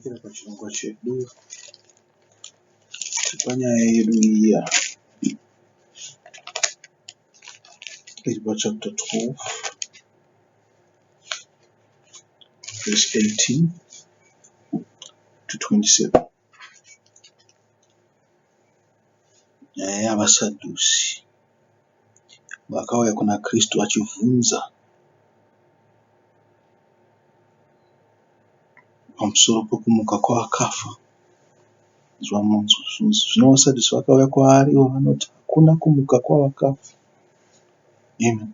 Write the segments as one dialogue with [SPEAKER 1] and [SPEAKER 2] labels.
[SPEAKER 1] Tiri pachirongwa chedu panyaya yedu iya iri pachapter 12 verse 18 to 27. Nyaya yavaSadhusi vakauya kuna Kristu vachibvunza pamusoro pekumuka kwavakafa. Zvino vaSadhusi vakauya kwaari ivo vanoti hakuna kumuka kwavakafa. Amen.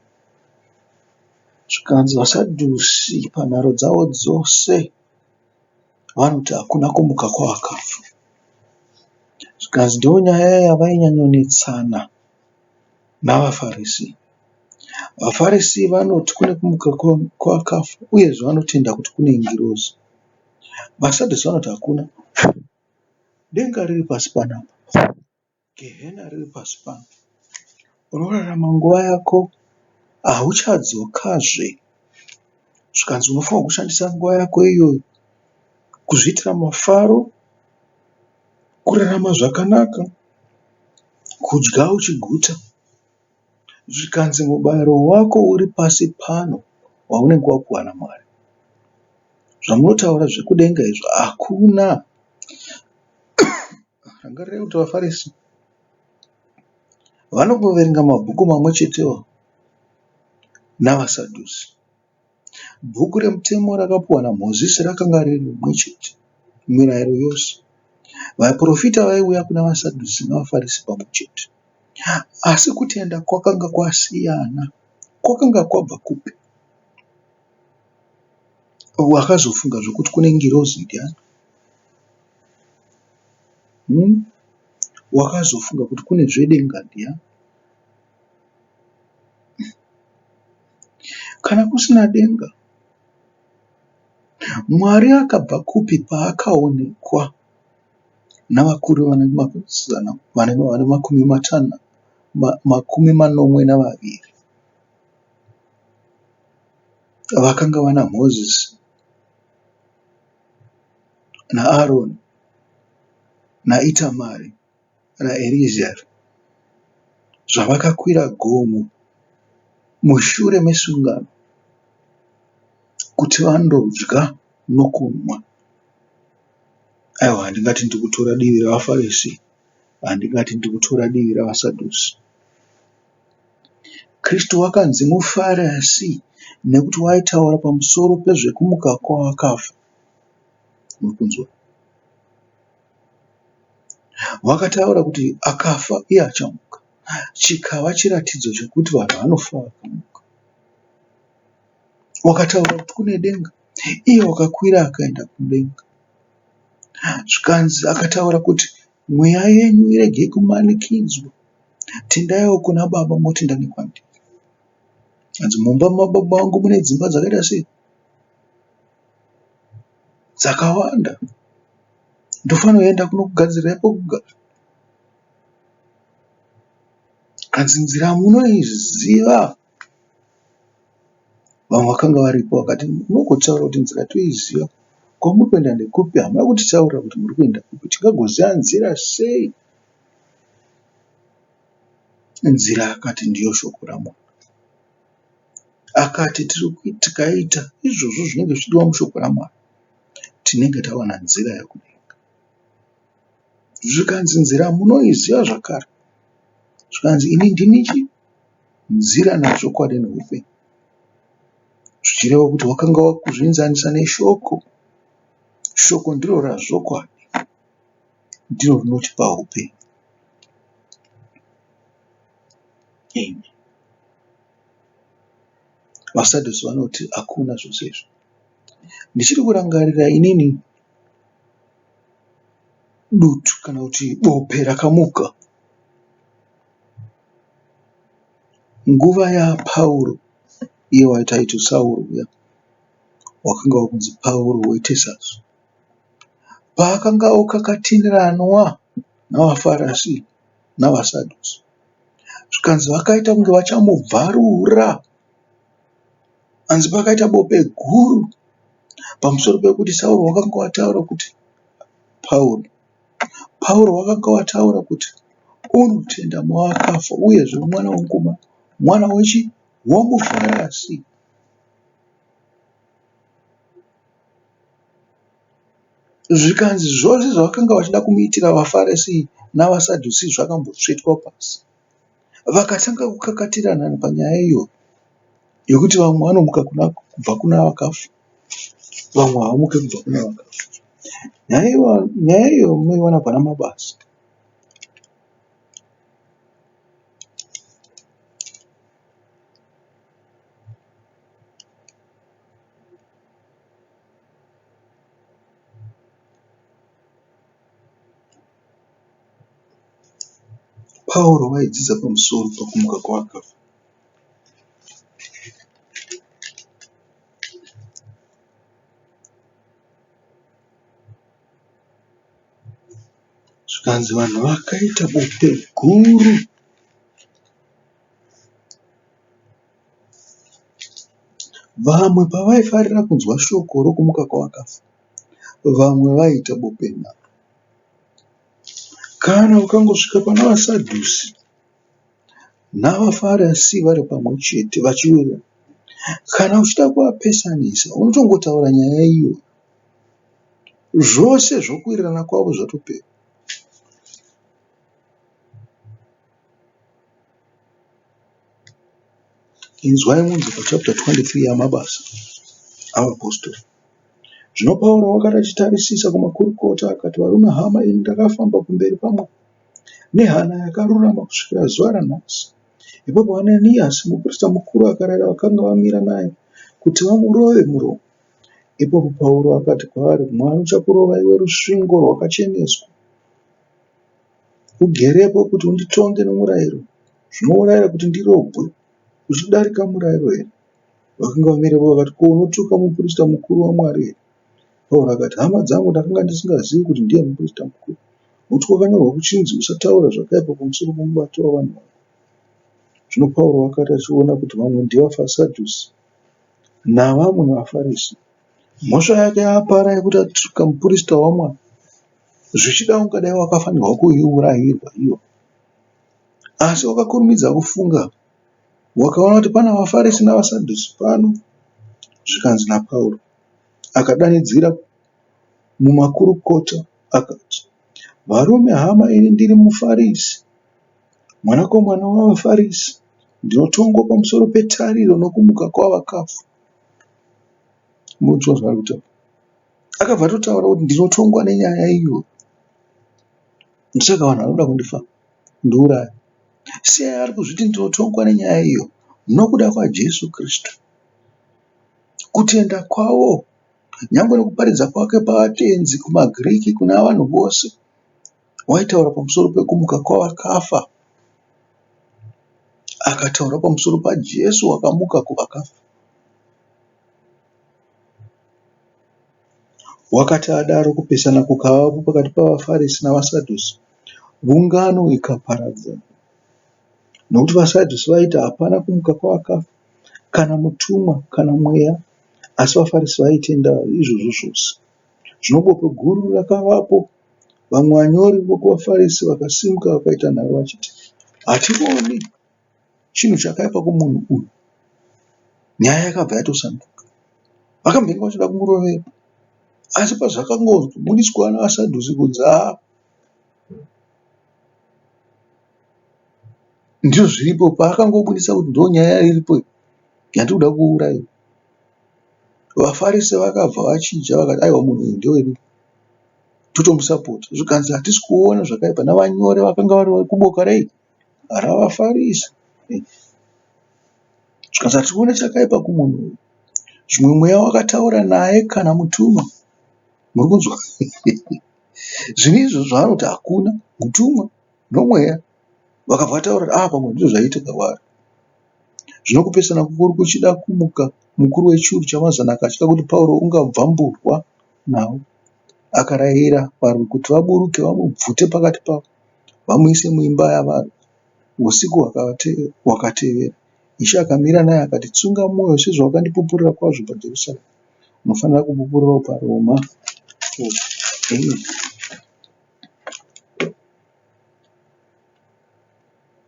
[SPEAKER 1] Zvikanzi vaSadhusi panharo dzavo dzose vanoti hakuna kumuka kwavakafa. Zvikanzi ndonyaya yavainyanyonetsana navaFarisi. VaFarisi vanoti kune kumuka kwavakafa uyezve vanotenda kuti kune ngirozi. VaSadhusi vanoti hakuna. Denga riri pasi panapa. Gehena riri pasi pano. Unorarama nguva yako hauchadzokazve. Zvikanzi unofanirwa kushandisa nguva yako iyoyo kuzviitira mafaro, kurarama zvakanaka, kudya uchiguta. Zvikanzi mubairo wako uri pasi pano waunenge wapuwa naMwari. Zvamunotaura zvekudenga izvo hakuna. Rangarirai kuti vaFarisi vanongoverenga mabhuku mamwe chetewo navaSadhusi. Bhuku remutemo rakapiwa naMozisi rakanga riri rimwe chete, mirayiro yose. Vaprofita vaiuya kuna vaSadhusi navaFarisi pamwe chete. Asi kutenda kwakanga kwasiyana. Kwakanga kwabva kupi? Wakazofunga zvekuti kune ngirozi ndiani? Hmm? Wakazofunga kuti kune zvedenga ndiani? Kana kusina denga, Mwari akabva kupi paakaonekwa navakuru vane makumi manomwe navaviri vakanga vana Mozisi naAroni naItamari naEreazari zvavakakwira gomo mushure mesungano kuti vandodya nokunwa. Aiwa handingati ndiri kutora divi ravaFarisi, handingati ndiri kutora divi ravaSadhusi. Kristu wakanzi muFarisi nekuti waitaura pamusoro pezvekumuka kwavakafa. Muri kunzwa? Wakataura kuti akafa iye achamuka. Chikava chiratidzo chekuti vanhu vanofa vakamuka. Wakataura kuti kune denga iye wakakwira akaenda kudenga. Zvikanzi akataura kuti mweya yenyu irege kumanikidzwa. Tendaiwo kuna Baba motenda nekwandiri. Hanzi mumba mababa vangu mune dzimba dzakaita sei? Dzakawanda. Ndofanoenda kunokugadzirirai pokugara. Hanzi nzira munoiziva. Vamwe vakanga varipo vakati munogotaura kuti nzira toiziva. Kwamuri kuenda ndekupi? Hamuna kutitaurira kuti muri kuenda kupi. Tingagoziva nzira sei? Nzira akati ndiyo shoko raMwari. Akati tikaita izvozvo zvinenge zvichidiwa mushoko raMwari tinenge tawana nzira yekudenga. Zvikanzi nzira munoiziva zvakare. Zvikanzi ini ndini chii? Nzira nazvokwadi neupenyu. Zvichireva kuti wakanga wakuzvienzanisa neshoko. Shoko ndiro razvokwadi. Ndiro rinotipa upenyu. Amen. VaSadhusi vanoti hakuna zvose izvi. Ndichiri kurangarira inini dutu kana kuti bope rakamuka nguva yaPauro iye waitaiti Sauro uya wakanga wakunzi Pauro weTesasi paakanga okakatiniranwa navaFarisi navaSadhusi zvikanzi vakaita kunge vachamubvarura hanzi pakaita bope guru. Pamusoro pekuti Sauro wakanga wataura kuti Pauro, Pauro wakanga wataura kuti unotenda muvakafa uyezve mwana womukoma, mwana wechi womuFarasi. Zvikanzi zvose zvavakanga vachida kumuitira vaFarisi navaSadhusi zvakambotsvetwa pasi. Vakatanga kukakatirana panyaya iyoyo yekuti vamwe vanomuka kubva kuna vakafa, vamwe havamuki kubva kuna vakafa. Nyaya iyoyo munoiwana pana Mabasa. Pauro waidzidza pamusoro pekumuka kwevakafa. Zvikanzi vanhu vakaita bope guru. Vamwe pavaifarira kunzwa shoko rokumuka kwavakafa, vamwe vaiita bope naro. Kana ukangosvika pana vaSadhusi navaFarisi vari pamwe chete vachiwirirana, kana uchida kuvapesanisa unotongotaura nyaya iyoyo. Zvose zvokuwirirana kwavo zvatopera. Inzwai munzwe pachapter 23 yaMabasa aVapostori. Zvino Pauro wakati achitarisisa kumakurukota akati, Varume hama, ini ndakafamba kumberi kwaMwari nehana yakarurama kusvikira zuva ranhasi. Ipapo Ananiasi muprista mukuru akarayira vakanga vamira naye kuti vamurove muromo. Ipapo Pauro akati kwaari, Mwari uchakurova iwe rusvingo rwakacheneswa. Ugerepo kuti unditonge nomurayiro, zvino worayira kuti ndirobwe uchidarika murayiro here? Vakanga vamirepo vakati, Ko, unotuka muprista mukuru waMwari here? Pauro akati, Hama dzangu, ndakanga ndisingazivi kuti ndiye muprista mukuru, nokuti kwakanyorwa kuchinzi, Usataura zvakaipa pamusoro pomubati wavanhu vako. Zvino Pauro wakati achiona kuti vamwe ndivaSadhusi navamwe vaFarisi, mhosva yake yaapara yekuti atuka muprista waMwari, Zvichida ungadai wakafanirwa kuiurayirwa iyo. Asi wakakurumidza kufunga wakaona kuti pana vaFarisi navaSadhusi pano. Zvikanzi naPauro, akadanidzira mumakurukota akati, Varume hama, ini ndiri muFarisi, mwanakomana wavaFarisi, ndinotongwa pamusoro petariro nokumuka kwavakafa. Munzwa zvaari kutaura? Akabva atotaura kuti ndinotongwa nenyaya iyo. Ndosaka vanhu vanoda kundifa kundiuraya. Sei ari kuzviti ndinotongwa nenyaya iyo? Nokuda kwaJesu Kristu. Kutenda kwavo nyangwe nekuparidza kwake pavatenzi kumaGiriki kuna vanhu vose waitaura pamusoro pekumuka kwavakafa. Akataura pamusoro paJesu wakamuka kuvakafa. Wakati adaro, kupesana kukavapo pakati pavaFarisi navaSadhusi, ungano ikaparadzana. Nokuti vaSadhusi vaiti hapana kumuka kwavakafa, kana mutumwa, kana mweya, asi vaFarisi vaitenda izvozvo zvose. Zvino bope guru rakavapo, vamwe vanyori vokuvaFarisi vakasimuka vakaita nharo vachiti, Hativoni chinhu chakaipa kumunhu uyu. Nyaya yakabva yatosanduka. Vakambenge vachida kumurovera asi pazvakangobudiswa navaSadhusi kunzi haa ndizvo zviripo paakangobudisa kuti ndonyaya iripo iyi yandiri kuda kuuraiwa. VaFarisi vakabva vachinja vakati aiwa munhu uyu ndewedu totomusapota. Zvikanzi hatisi kuona zvakaipa navanyori vakanga vari kuboka rei ravaFarisi. Zvikanzi hatione chakaipa kumunhu uyu. Zvimwe mweya wakataura naye kana mutumwa. Muri kunzwa? Zvinhu izvozvo zvaanoti hakuna mutumwa nomweya. Vakabva vataura kuti ah pamwe ndizvo zvaiitika kwaari. Zvino kupesana kukuru kuchida kumuka, mukuru wechuru chamazana akatya kuti Pauro ungabvamburwa navo. Akarayira varwi kuti vaburuke vamubvute pakati pavo, vamuise muimba yavarwi. Usiku hwakatevera, Ishe akamira naye akati, Tsunga mwoyo sezvawakandipupurira kwazvo paJerusarema, Munofanira kupupurirawo paRoma. Amen.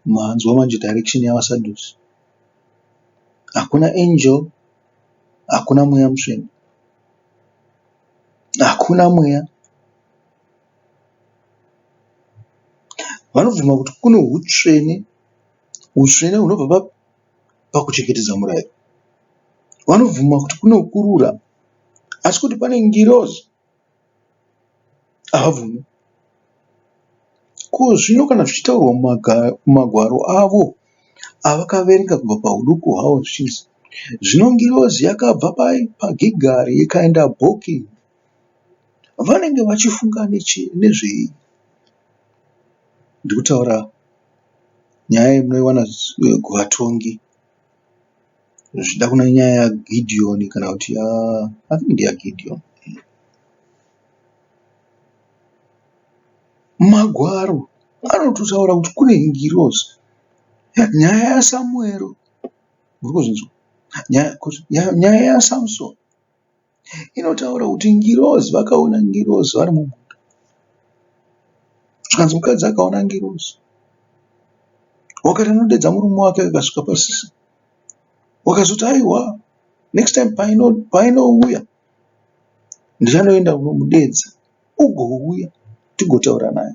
[SPEAKER 1] Manzwa manje direction yavaSadhusi. Hakuna angel, hakuna mweya mutsvene. Hakuna mweya. Vanobvuma kuti kune hutsvene, hutsvene hunobva pakuchengetedza murayiro. Vanobvuma kuti kune kurura asi kuti pane ngirozi havabvumi. Ko zvino kana zvichitaurwa mumagwaro avo avakaverenga kubva pahuduku hwavo zvichinzi, Zvino ngirozi yakabva paGigari ikaenda Bhokimi, vanenge vachifunga nezvei? Ndiri kutaura nyaya yamunoiwana kuvatongi. Zvichida kuna nyaya yaGidhiyoni kana kuti ya I think ndeyaGidhiyoni. Magwaro anototaura kuti kune ngirozi. Nyaya yaSamuero, muri kuzvinzwa? Nyaya yaSamsoni inotaura kuti ngirozi, vakaona ngirozi vari mumunda. Zvikanzi mukadzi akaona ngirozi. Wakati anodeedza murume wake akasvika pasisi. Wakazoti aiwa next time painouya ndichanoenda kunomudeedza ugouya tigotaura naye.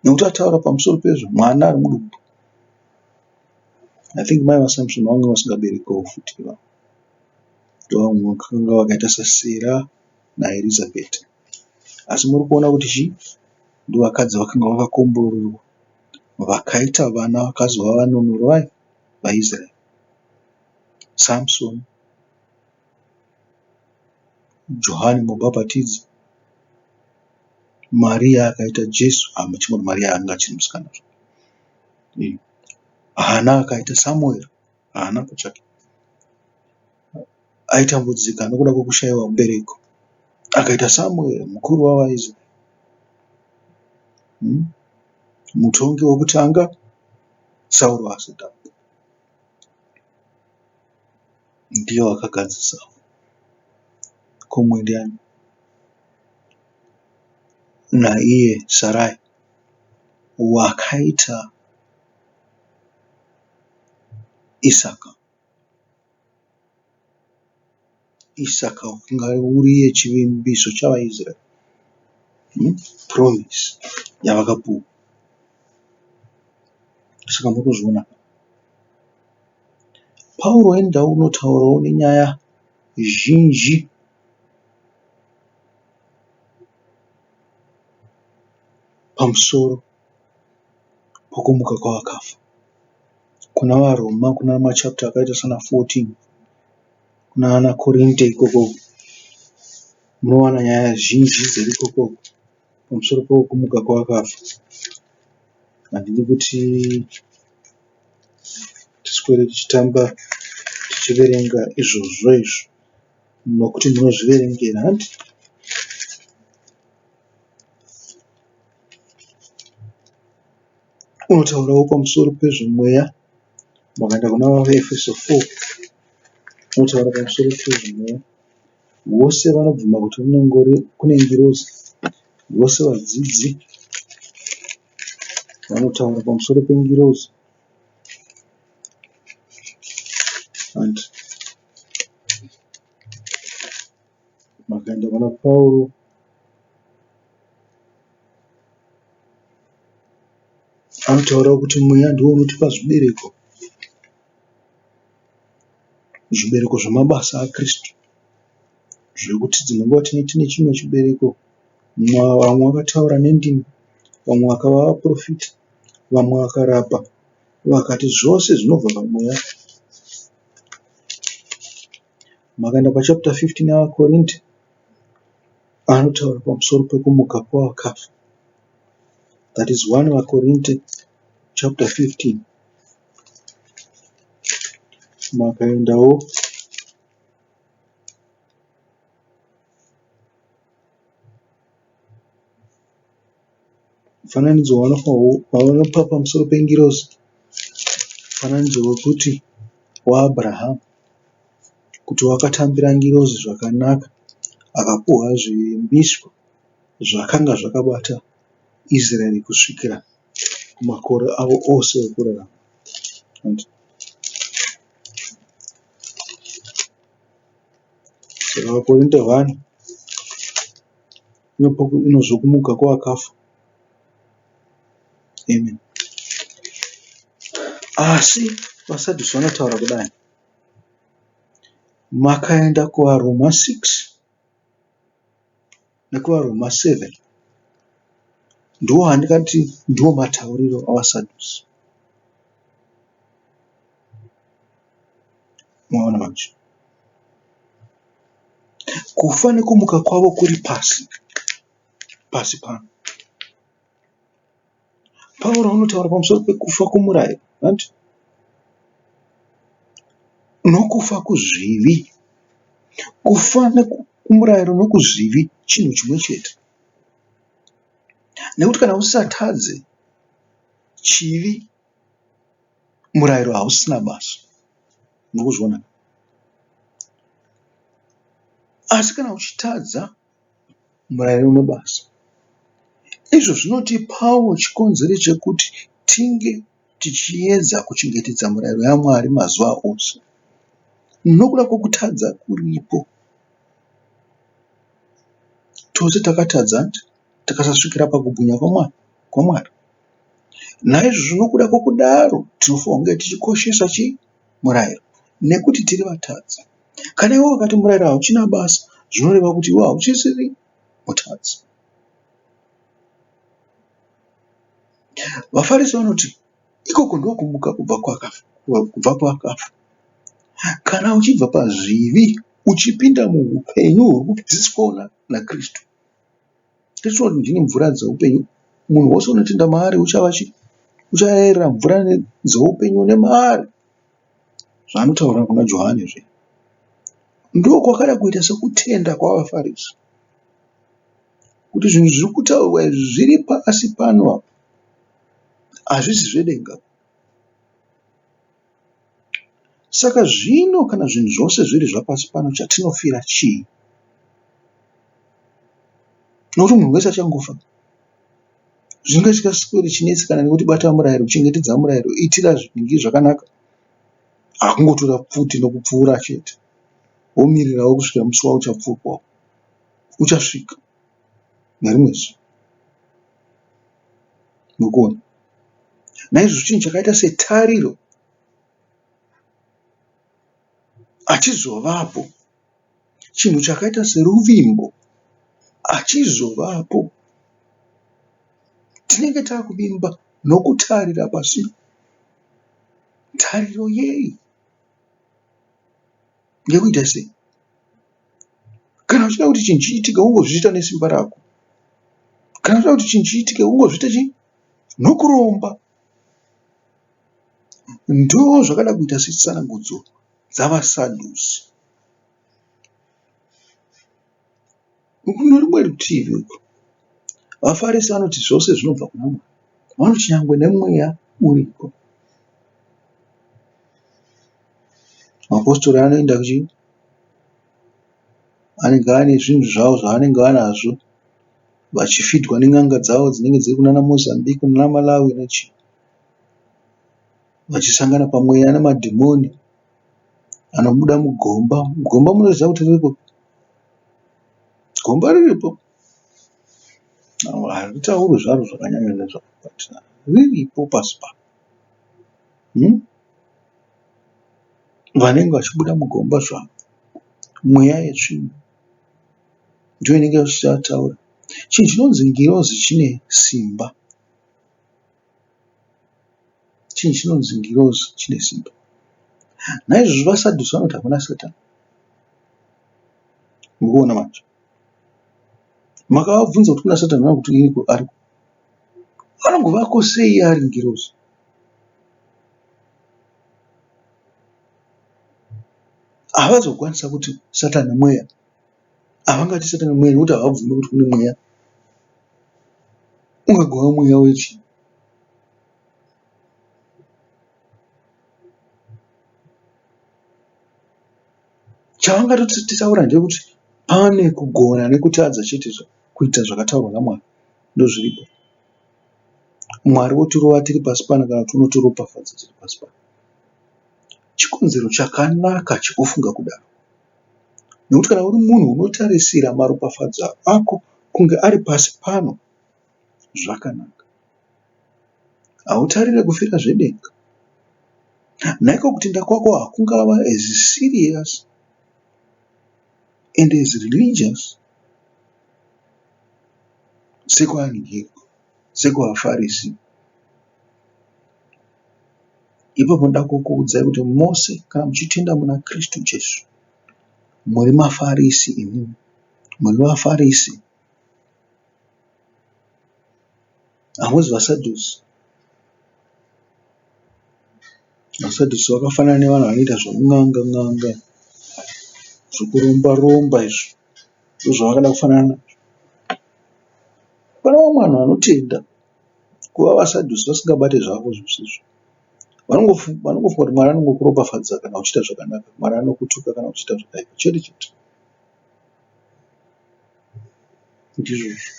[SPEAKER 1] Nekuti ataura pamusoro pezvo mwana ari mudumbu. I think mai vaSamson vanga vasingaberekiwo futi ivavo. Ndovamwe vakanga vakaita saSera naErizabheti. Asi muri kuona kuti chii? Ndovakadzi vakanga vakakomborerwa vakaita vana vakazova vanunuri vayo vaIsraeri. Samsoni, Johani mubhabhatidzi, Mariya akaita Jesu, ah, Mariya anga achiri musikana. Hana akaita Samueri, Hana pachake aitambudzika nokuda kwokushaiwa mubereko. Akaita Samueri mukuru wavaIsraeri. Mutongi wokutanga Sauro asati afa. Ndiye wakagadza Sauro. Kumwe ndiani? Naiye Sarai wakaita Isaka. Isaka wakanga uriye chivimbiso chavaIsraeri. Promise yavakapuwa. Saka muri kuzviona. Pauro enda unotaurawo nenyaya zhinji pamusoro pokumuka kwavakafa. Kuna vaRoma kuna machapita akaita sana 14 kuna ana Korinte ikoko munowana nyaya zhinji dziri ikoko pamusoro pokumuka kwavakafa. Handidi kuti tiswere tichitamba tichiverenga izvozvo izvo nokuti munozviverengera hanti? Unotaurawo pamusoro pezvemweya mukaenda kuna vaEfeso 4 unotaura pamusoro pezvemweya. Vose vanobvuma kuti kune ngirozi, vose vadzidzi vanotaura pamusoro pengirozi. And makaenda kuna Pauro Anotaurawo kuti mweya ndiwo unotipa zvibereko, zvibereko zvemabasa aKristu. Zvekuti dzimwe nguva tinenge tine chimwe chibereko, vamwe vakataura nendimi, vamwe vakava vaporofita, vamwe vakarapa. Vakati zvose zvinobva pamweya. Makaenda pachapter 15 yaVaKorinte anotaura pamusoro pekumuka kwevakafa. That is 1 vaKorinte chapter 15. Makaendawo mufananidzo wavanopa pamusoro pengirozi mufananidzo wekuti waAbrahamu. kuti wakatambira ngirozi zvakanaka akapuhwa zvivimbiso zvakanga zvakabata Israeri kusvikira kumakore avo ose ekurarama. Saka vaKorinte 1 inozvokumuka kwevakafa. Amen. Asi vaSadhusi vanotaura kudai, makaenda kuvaRoma 6 nekuvaRoma 7 ndiwo andingati ndiwo matauriro avaSadhusi. Maona manje? Kufa nekumuka kwavo kuri pasi, pasi pano. Pauro anotaura pamusoro pekufa kwomurayiro, hanti? Nokufa kuzvivi. Kufa kumurayiro nokuzvivi chinhu chimwe chete. Nekuti kana usisatadze chivi, murayiro hausisina basa. Murikuzviona? Asi kana uchitadza murayiro une basa. Izvo zvinotipawo chikonzero chekuti tinge tichiedza kuchengetedza murayiro yaMwari mazuva ose. Nokuda kwokutadza kuripo, tose takatadza tikasasvikira pakubwinya kwaMwari. Naizvozvo nokuda kwokudaro tinofanira kunge tichikoshesa chii? Murayiro. Nekuti tiri vatadzi. Kana iwe ukati murayiro hauchina basa, zvinoreva kuti iwe hauchisiri mutadzi. VaFarisi vanoti ikoko ndokumuka kubva kwakafa, kubva kwakafa. Kana uchibva pazvivi uchipinda muupenyu huri kudzidziswa naKristu. Kristu anoti ndini mvura dzeupenyu, munhu wose unotenda maari uchava chii? Uchayerera mvura dzeupenyu nemaari. Zvaanotaura kuna Johani zve. Ndokwakada kuita sekutenda kwavaFarisi. Kuti zvinhu zviri kutaurwa izvi zviri pasi pano apa hazvisi zvedenga. Saka zvino kana zvinhu zvose zviri zvapasi pano chatinofira chii? Nokuti munhu wese achangofa. Zvinenge zvisingasweri zvichinetsekana nekuti bata murayiro, chengetedza murayiro, itira zvinhu zvakanaka. Hakungotora pfuti nokupfuura chete. Womirirawo kusvikira musi wauchapfurwawo. Uchasvika nerimwe zuva. Murikuona? Naizvozvo chinhu chakaita setariro hachizovapo. Chinhu chakaita seruvimbo hachizovapo. Tinenge takuvimba nokutarira pasina. Tariro yei? Yekuita sei? Kana uchida kuti chinhu chiitike wongozviita nesimba rako. Kana uchida kuti chinhu chiitike wongozviita chii? Nokuromba. Ndozvakada kuita setsanangudzo dzavaSadhusi. Kune rumwe rutivi uku, vaFarisi vanoti zvose zvinobva kuna Mwari. Vanoti nyangwe nemweya uriko. Mapositori anoenda kuchii? Anenge ane zvinhu zvavo zvavanenge vanazvo vachifidhwa nen'anga dzavo dzinenge dziri kunana Mozambique kunana Malawi nechii. Vachisangana pamweya nemadhimoni anobuda mugomba. Gomba munoziva kuti ririko? Gomba riripo. Haritaurwi zvaro zvakanyanya nezvaro but riripo pasi pano. Vanenge vachibuda mugomba zvavo. Mweya yetsvina ndiyo inenge ichitaura. Chinhu chinonzi ngirozi chine simba. Chinhu chinonzi ngirozi chine simba. Naizvozvo vaSadhusi vanoti hakuna Satani. Murikuona manje? Makavabvunza kuti kuna Satani vanoti iriko ariko. Anongovako sei ari ngirozi? Havazokwanisa kuti Satani mweya. Havangati Satani mweya nekuti havabvumi kuti kune mweya. Ungagova mweya wechii? Chavangatotitaura ndechekuti pane kugona nekutadza chete kuita zvakataurwa naMwari. Ndozviripo. Mwari votirova tiri pasi pano kana kuti unotiropafadza tiri pasi pano. Chikonzero chakanaka chekufunga kudaro. Nekuti kana uri munhu unotarisira maropafadzo ako kunge ari pasi pano, zvakanaka. Hautarire kufira zvedenga. Naiko kutenda kwako hakungava as serious and as religious sekuvaFarisi. Ipapo ndoda kukuudzai kuti mose kana muchitenda muna Kristu Jesu muri maFarisi imimi, muri vaFarisi. Hamuzi vaSadhusi. VaSadhusi vakafanana nevanhu vanoita zvekun'anga n'anga, zvekuromba romba izvi. Ndozvavakada kufanana nazvo. Pane vamwe vanhu vanotenda kuva vaSadhusi vasingabate zvavo zvisizvo. Vanongofunga kuti Mwari anongokuropafadza kana uchiita zvakanaka, Mwari anokutuka kana uchiita zvakaipa chete chete. Ndizvozvo.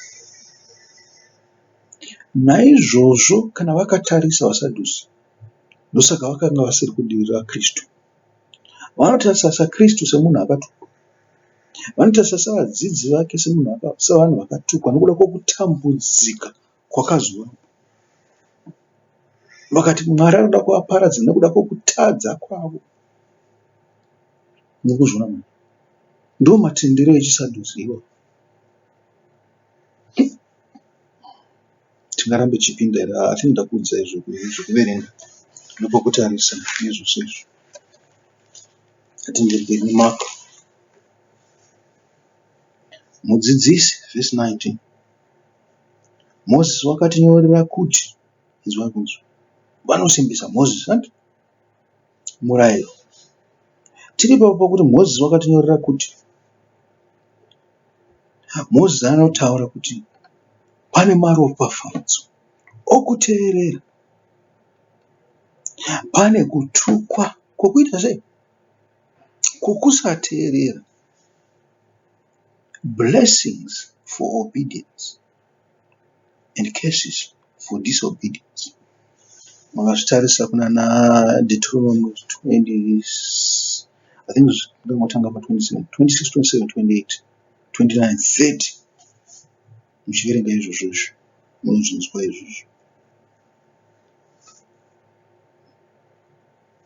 [SPEAKER 1] Naizvozvo kana vakatarisa vaSadhusi, ndosaka vakanga vasiri kudivi raKristu. Vanotarisa saKristu semunhu akatukwa. Vanotarisa savadzidzi vake semunhu sevanhu vakatukwa nokuda kwokutambudzika kwakazovapo. Vakati Mwari anoda kuvaparadza nokuda kwokutadza kwavo. Murikuzviona manje? Ndiwo matendero echiSadhusi iwayo. Tingarambe tichipinda here? Haa tinoda kuudzai zvekuverenga nepokutarisa nezvose izvo. Ngatindembei neMark. Mudzidzisi, vhesi 19. Mozisi wakatinyorera kuti, inzwai kunzwa, vanosimbisa Mozisi, hanti? Murayiro. Tiri ipapo pakuti Mozisi wakatinyorera kuti, Mozisi anotaura kuti pane maropafadzo okuteerera, pane kutukwa kwokuita sei? Kwokusateerera. Blessings for obedience and curses for disobedience. Makazvitarisa kunana Deuteronomy 20, I think zvingangotanga pa 27, 26, 27, 28, 29, 30. Muchiverenga izvozvo izvo munozvinzwa izvozvo.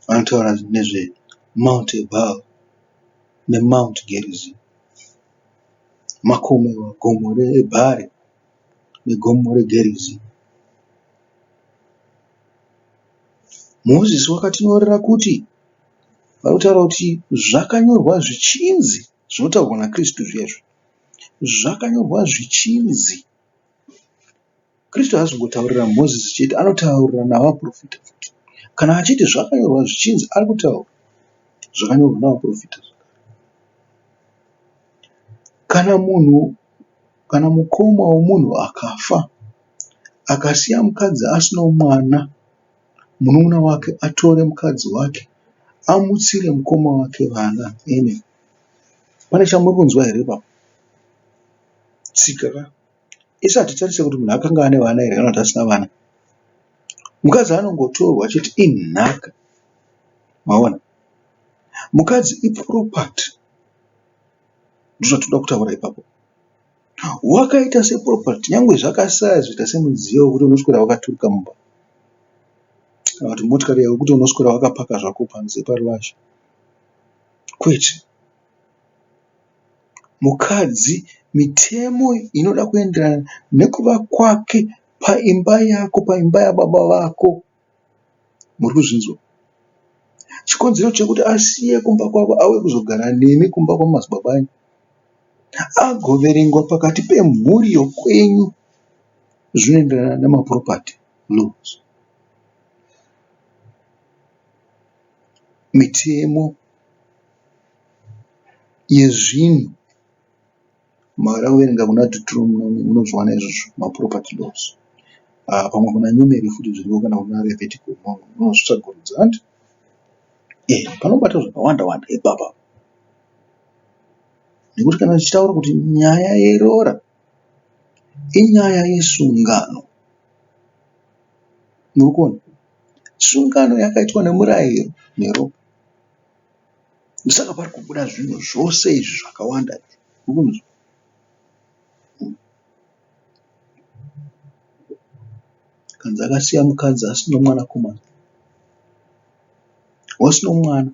[SPEAKER 1] Vanotaura nezve Mount Ebal neMount Gerizim. Makomo, gomo reEbhari negomo reGerizimu. Mozisi wakatinyorera kuti, vari kutaura kuti zvakanyorwa zvichinzi, zvinotaurwa naKristu zviya izvi, zvakanyorwa zvichinzi. Kristu haasi kungotaurira Mozisi chete, anotaurira navaprofita futi. Kana achiti zvakanyorwa zvichinzi, ari kutaura zvakanyorwa navaprofita. Kana munhu kana mukoma womunhu akafa akasiya mukadzi asina mwana, munun'una wake atore mukadzi wake amutsire mukoma wake vana. Amen. Pane chamuri kunzwa here ipapo? Tsika ka. Isu hatitarise kuti munhu akanga ane vana here kana kuti asina vana. Mukadzi anongotorwa chete inhaka. Maona? Mukadzi iproperty. Ndozvatinoda kutaura ipapo. Wakaita seproperty nyangwe zvakasaya zvoita semudziyo wekuti unoswera wakaturika mumba. Kana kuti motikari yekuti unoswera wakapaka zvako panze paruvazhe. Kwete. Mukadzi mitemo inoda kuenderana nekuva kwake paimba yako, paimba yababa vako. Muri kuzvinzwa? Chikonzero chekuti asiye kumba kwavo auye kuzogara nemi kumba kwamadzibaba enyu agoverengwa pakati pemhuri yokwenyu zvinoenderana nemaproperty laws. Mitemo yezvinhu Makada kuverenga kuna Deuteronomy munozviwana izvozvo maproperty laws. Ah, pamwe kuna Numeri futi zviriko kana kuna Leviticus munozvitsvagurudza hanti? Eh, panobatwa zvakawanda wanda ipapa. Nekuti kana tichitaura kuti nyaya yeroora inyaya yesungano. Muri kuona? Sungano yakaitwa nemurayiro neropa. Ndosaka pari kubuda zvinhu zvose izvi zvakawanda izvi. Muri kunzwa? Kanzi akasiya mukadzi asina mwanakomana. Wasina mwana.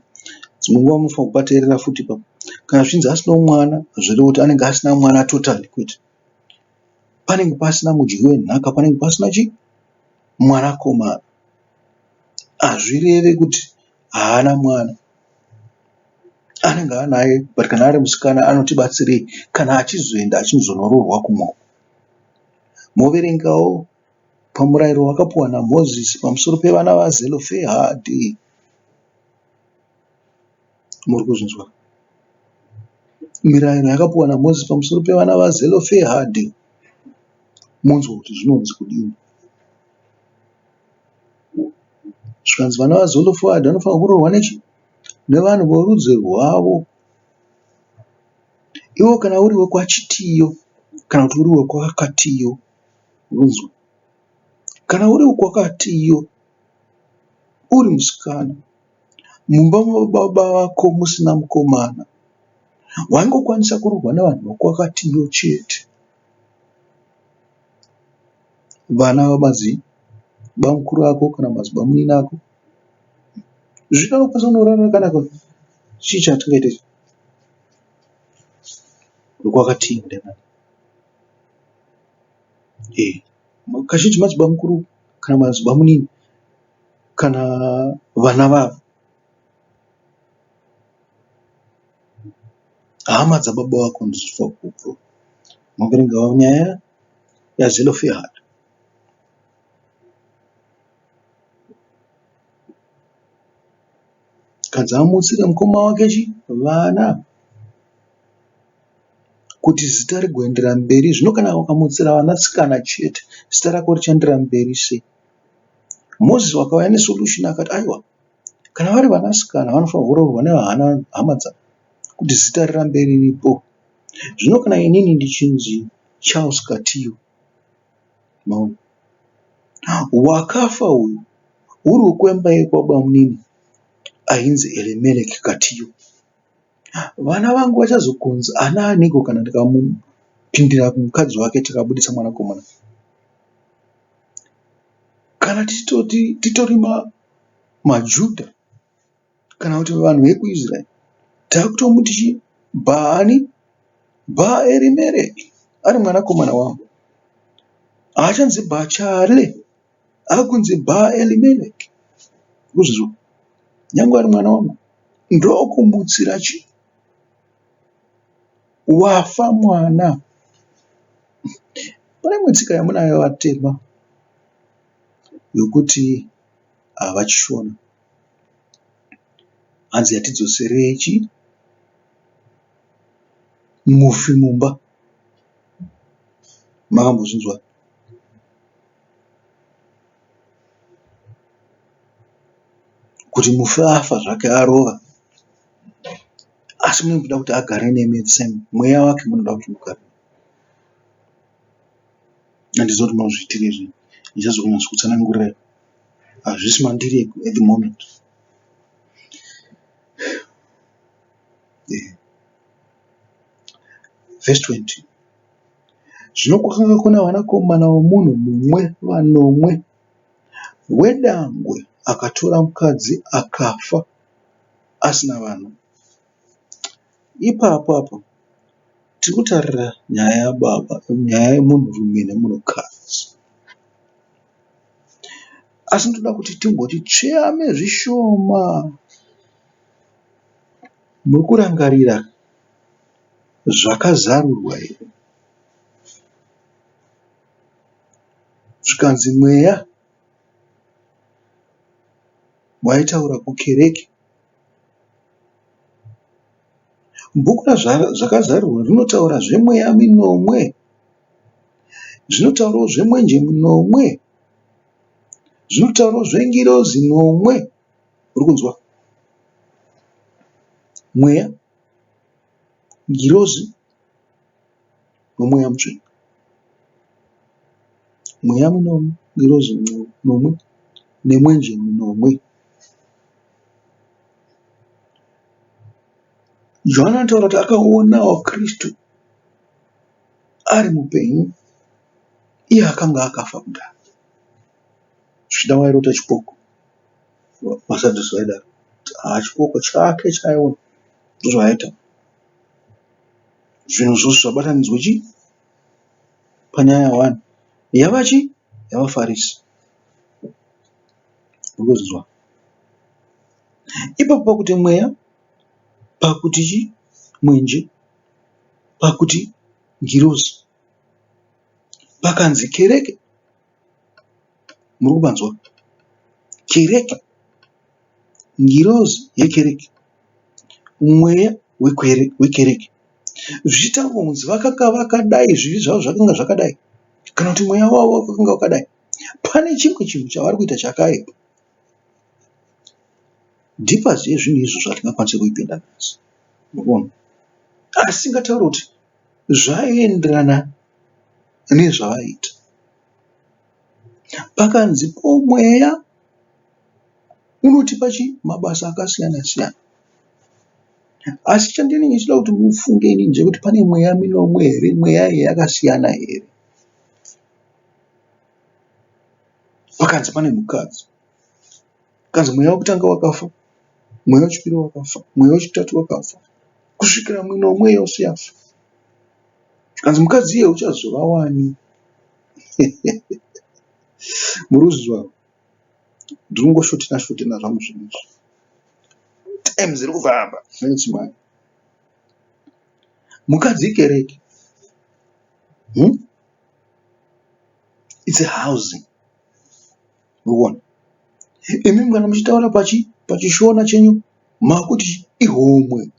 [SPEAKER 1] Dzimwe nguva munofanirwa kupateerera futi ipapo. Kana zvichinzi asina mwana zvoreva kuti anenge asina mwana totally kwete. Panenge pasina mudyi wenhaka, panenge pasina chii? Mwanakomana. Hazvireve kuti haana mwana. Anenge anaye but kana ari musikana anotibatsirei kana achizoenda achizonoroorwa kumwe uko. Moverengawo pamurayiro wakapiwa naMozisi pamusoro pevana vaZelofehadhi. Muri kuzvinzwa? Mirayiro yakapiwa naMozisi pamusoro pevana vaZelofehadhi. Munzwe kuti zvinonzi kudini. Zvikanzi vana vaZelofehadhi vanofanirwa kuroorwa nechi nevanhu vorudzi rwavo. Iwo kana uri wekwaChitiyo kana kuti uri wekwaKatiyo unonzwa? Kana uri wekwaKatiyo uri musikana mumba mababa vako musina mukomana waingokwanisa kuroorwa nevanhu vekwaKatiyo chete. Vana vamadzibamukuru ako kana madzibamunini ako zvino unokwanisa kunorara kana chii chatingaita ichi wekwaKatiyo ndevana. Kazhinji madzibamukuru kana madzibamunini kana vana vavo hama dzababa vako ndidzo Moverengawo nyaya yaZelofehad. Kanzi amutsire mukoma wake chi vana kuti zita rigoendera mberi. Zvino kana ukamutsira vanasikana chete zita rako richaendera mberi sei? Moses wakauya nesolution akati aiwa kana vari vanasikana vanofanirwa kuroorwa nehama dzavo kuti zita rirambe riripo. Zvino kana inini ndichinzi Charles Katiyo maona wakafa uyu uri wekwemba yekwabamunini ainzi Elimeleki Katiyo. Vana vangu vachazokonzi ana aniko kana ndikamupindira mukadzi wake tikabudisa mwanakomana. Kana tichitoti titori maJudha kana kuti vanhu vekuIsraeri takutomuti chii? Bhaani, BhaErimereki ari mwanakomana wangu. Haachanzi BhaCharle akunzi BhaElimeleki. Kuzvizwa nyangwe ari mwana wangu ndokumutsira chii? Wafa mwana. Pane imwe tsika yamunayo vatema yokuti havachishona. Hanzi hatidzoserei chii? Mufi mumba. Makambozvinzwa? Kuti mufi afa zvake arova asi munoda kuti agare nemi at the same mweya wake munoda kuti ugare. Handizivi kuti munozviitirei zvenyu ndichazokutsanangurirai hazvisi mandiri at the moment. Verse 20 Zvino kwakanga kuna vanakomana vomunhu mumwe vanomwe. Wedangwe akatora mukadzi akafa asina vana. Ipapo apo tiri kutarira nyaya yababa, nyaya yemunhurume nemunhukadzi. Asi ndoda kuti timboti tsveyame zvishoma. Muri kurangarira zvakazarurwa here? Zvikanzi mweya waitaura kukereke. Bhuku raZvakazarurwa rinotaura zvemweya minomwe. Zvinotaurawo zvemwenje minomwe. Zvinotaurawo zvengirozi nomwe. Uri kunzwa? Mweya, ngirozi. noMweya Mutsvene. Mweya minomwe, ngirozi nomwe nemwenje minomwe. Johani anotaura kuti akaonawo Kristu ari mupenyu iye akanga akafa kudhara. Zvichida wairota chipoko. VaSadhusi vaidaro. Haa chipoko chake chaaiona ndozvaaita. Zvinhu zvose zvabatanidzwa chii? Panyaya one. Yava chii? YavaFarisi. Urikuzvinzwa? Ipapo pakuti mweya, pakuti chii? Mwenje, pakuti ngirozi, pakanzi kereke. Muri kupanzwa? Kereke, ngirozi yekereke, mweya wekereke. Zvichitaurwa kunzi vakanga vakadai, zvivi zvavo zvakanga zvakadai, kana kuti mweya wavo wakanga wakadai. Pane chimwe chinhu chavari kuita chakaipa. Deepers yezvinhu izvozvo hatingakwanise kuipinda nhasi. Mukuona? Asi tingataura kuti zvaienderana nezvavaiita. Pakanzi po mweya unotipa chii? Mabasa akasiyana siyana. Asi chandinenge ndichida kuti mufunge inini ndechekuti pane mweya minomwe here? Mweya iyi yakasiyana here? Pakanzi pane mukadzi. Pakanzi mweya wekutanga wakafa, mweya wechipiri wakafa, mweya wechitatu wakafa kusvikira minomwe yose yafa. Zvikanzi mukadzi iye uchazova wani? Muri kuzvinzwa? Ndiri kungoshotena shotena zvangu zvinhu izvi. Time dziri kufamba. Thanks Mwari. Mukadzi ikereke. Hmm? It's a housing. Urikuona? Imi kana muchitaura pachi pachishona chenyu makuti ihomwe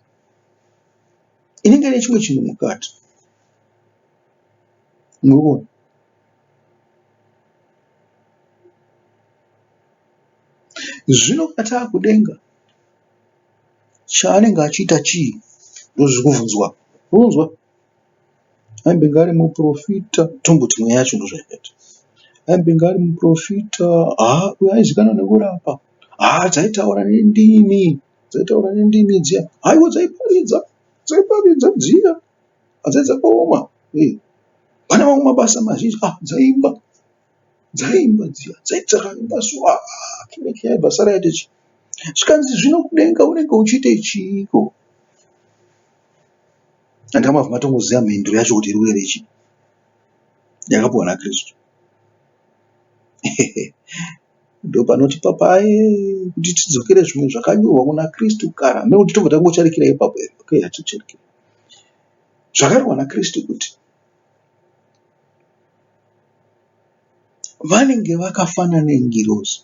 [SPEAKER 1] inenge ine chimwe chinhu mukati. Murikuona? Zvino kana taakudenga chaanenge achiita chii? Ndozviri kubvunzwa. Urikuzwa? Aimbenge ari muporofita tomboti mweya yacho ndozvayakaita. Aimbenge ari muporofita haa uyo aizikanwa nekurapa haa dzaitaura nendimi dzaitaura nendimi dziya haiwa dzaiparidza dzaiparidza dziya hadzai dzakaoma pane mamwe mabasa mazhinji ah dzaimba dzaimba dziya dzakaimba shuwa ah kereke yaibva sara yaita chii zvikanzi zvino kudenga unenge uchiita chiiko Handina matongoziva mhinduro yacho kuti iri kureva chii yakapiwa naKristu. Ndopanotipa paye kuti tidzokere zvimwe zvakanyorwa kuna Kristu kare. Hameno kuti tobva tangocharikira ipapo here. Okay, haticharikira. Zvakanyorwa naKristu kuti vanenge vakafanana nengirozi.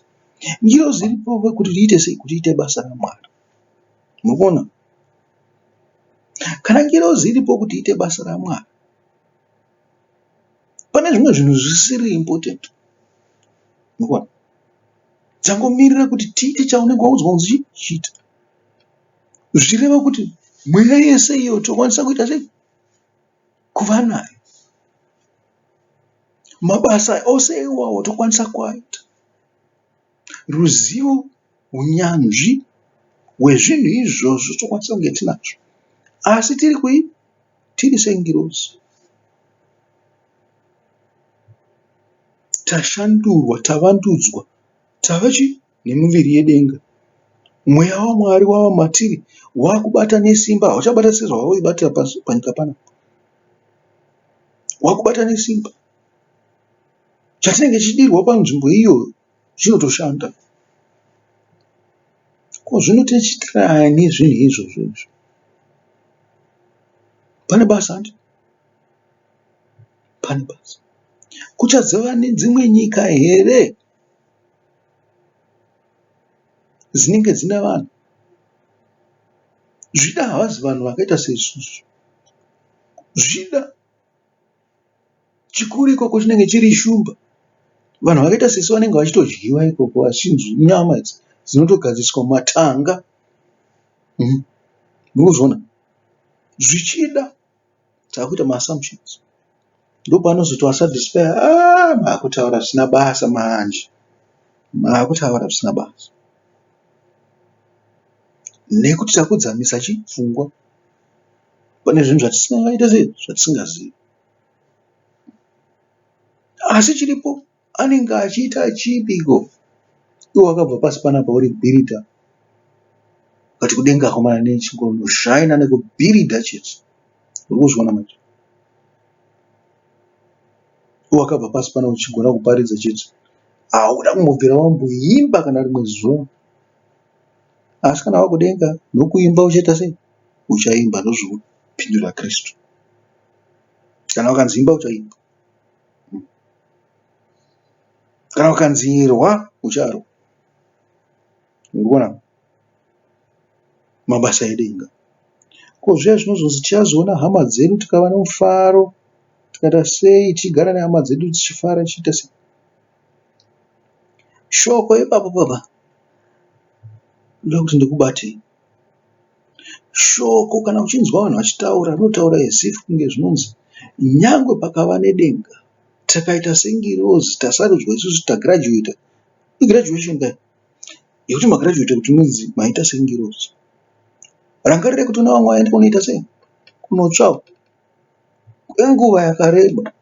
[SPEAKER 1] Ngirozi iripo kuti iite sei? Kuti iite basa raMwari. Mukuona? Kana ngirozi iripo kuti iite basa raMwari, pane zvimwe zvinhu zvisiri important. Mukuona? Dzangomirira kuti tiite chaunenge waudzwa kunzi chiita. Zvichireva kuti mweya yese iyo tokwanisa kuita sei? Kuva nayo. Mabasa ose iwawo tokwanisa kuaita. Ruzivo, hunyanzvi hwezvinhu izvozvo tokwanisa kunge tinazvo asi tiri kui? Tiri sengirozi. Tashandurwa, tavandudzwa, tava chii? Nemiviri yedenga. Mweya waMwari wava matiri wakubata nesimba, hauchabata sezvawaibatira panyika panapa. Wakubata nesimba. Chatinenge tichidirwa panzvimbo iyoyo chinotoshanda. Ko zvino tichitirani zvinhu izvozvo izvo? Pane basa handi? Pane basa. Kuchazova nedzimwe nyika here dzinenge dzine vanhu? Zvida havazi vanhu vakaita seisusu. Zvida Chikuru ikoko chinenge chiri shumba. Vanhu vakaita sesu vanenge vachitodyiwa ikoko vachinzi nyama idzi dzinotogadziriswa mumatanga. Murikuzviona? Zvichida takuita maassumptions. Ndopaanozoti vaSadhusi paya, ah, maakutaura zvisina basa manje. Maakutaura zvisina basa. Nekuti takudzamisa chi pfungwa pane zvinhu zvatisingaite sei zvatisingazivi. Asi chiripo anenge achiita chipiko iwe wakabva pasi panapa uri bhiridha ukati kudenga akomana nechingonoshaina nekubhiridha chete uri kuzviona manje iwe wakabva pasi pano uchigona kuparidza chete hauda kumbobvira wamboimba kana rimwe zuva asi kana wakudenga nokuimba uchaita sei uchaimba ndozvokupindura kristu kana ukanzi imba uchaimba Kana ukanzi irwa ucharwa. Urikuona? Mabasa edenga. Ko zviya zvinozonzi tichazoona hama dzedu tikava nemufaro tikaita sei tichigara nehama dzedu tichifara tichiita sei. Shoko ipapo baba ndoda kuti ndikubatei. Shoko kana uchinzwa vanhu vachitaura rinotaura as if kunge zvinonzi nyangwe pakava nedenga takaita sengirozi tasarudzwa isusu tagirajuweta. Igirajuwesheni ka iyi yekuti magirajuweta kuti munzi maita sengirozi. Rangarirai kuti kune vamwe vaenda kunoita sei? Kunotsva kwenguva yakareba.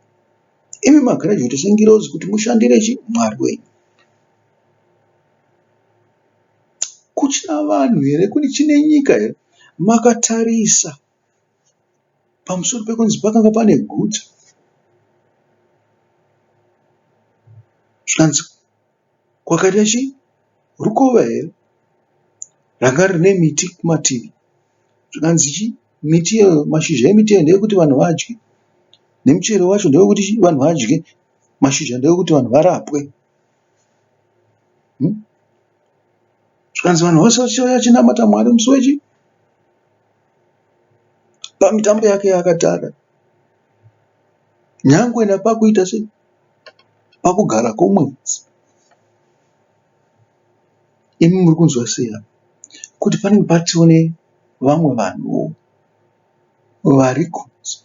[SPEAKER 1] Imi magirajuweta sengirozi kuti mushandire chii? Mwari wenyu. Kuchina vanhu here? Kuchine nyika here? Makatarisa pamusoro pekunzi pakanga pane guta. Zvikanzi kwakaita chii? Rukova here ranga rine miti kumativi. Zvikanzi chii? Miti iyoyo, mashizha emiti iyoyo ndeekuti vanhu vadye. Nemuchero wacho ndewekuti chii? Vanhu vadye. Mashizha ndeekuti vanhu varapwe. Zvikanzi vanhu vose vachiuya vachinamata Mwari musi wechi pamitambo yake yaakatara. Nyangwe napakuita sei? Pakugara kwomwedzi. Imi muri kunzwa sei apa? Kuti panenge patoo nevamwe vanhuwo vari kunze.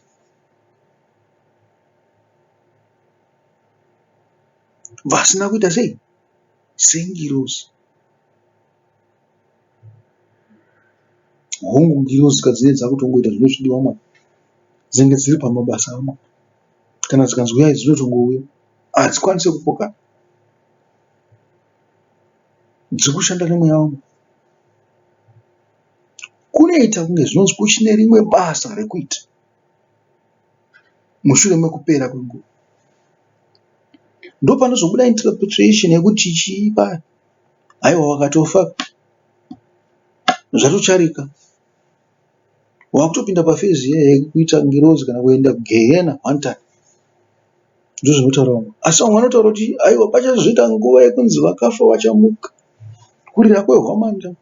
[SPEAKER 1] Vasina kuita sei? Sengirozi. Hongu ngirozi ka dzinenge dzakutongoita zvinenge zvichidiwa Mwari. Dzinenge dziri pamabasa aMwari. Kana dzikanzi huyai dzinotongouya. Hadzikwanise kupokana. Dziri kushanda nemweya waMwari. Kunoita kunge zvinonzi kuchine rimwe basa rekuita mushure mekupera kwenguva. Ndopanozobuda interpretation yekuti chii paya. Haiwa wakatofa zvatocharika. Wakutopinda pafezi iya yekuita ngirozi kana kuenda kugehena one time. Ndozvinotaura vamwe. Asi vamwe vanotaura kuti aiwa pachazoita nguva yekunzi vakafa vachamuka. Kurira kwehwamanda.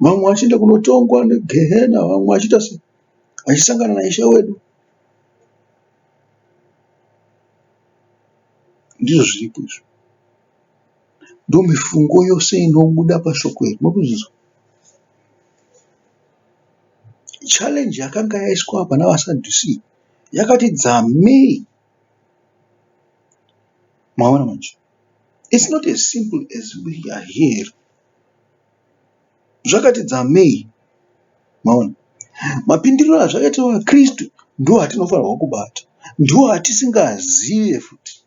[SPEAKER 1] Vamwe vachienda kunotongwa negehena, vamwe vachiita sei? Vachisangana naIshe wedu. Ndizvo zviripo izvo. Ndomifungo yose inobuda pashoko iri. Murikuzvinzwa? Challenge yakanga yaiswa apa navaSadhusi yakati dzamei. Maona manje? It's not as simple as we are here. Zvakati dzamei. Maona? Mapindiro azvakaita vaKristu ndiwo atinofanirwa kubata. Ndiwo atisingazive futi.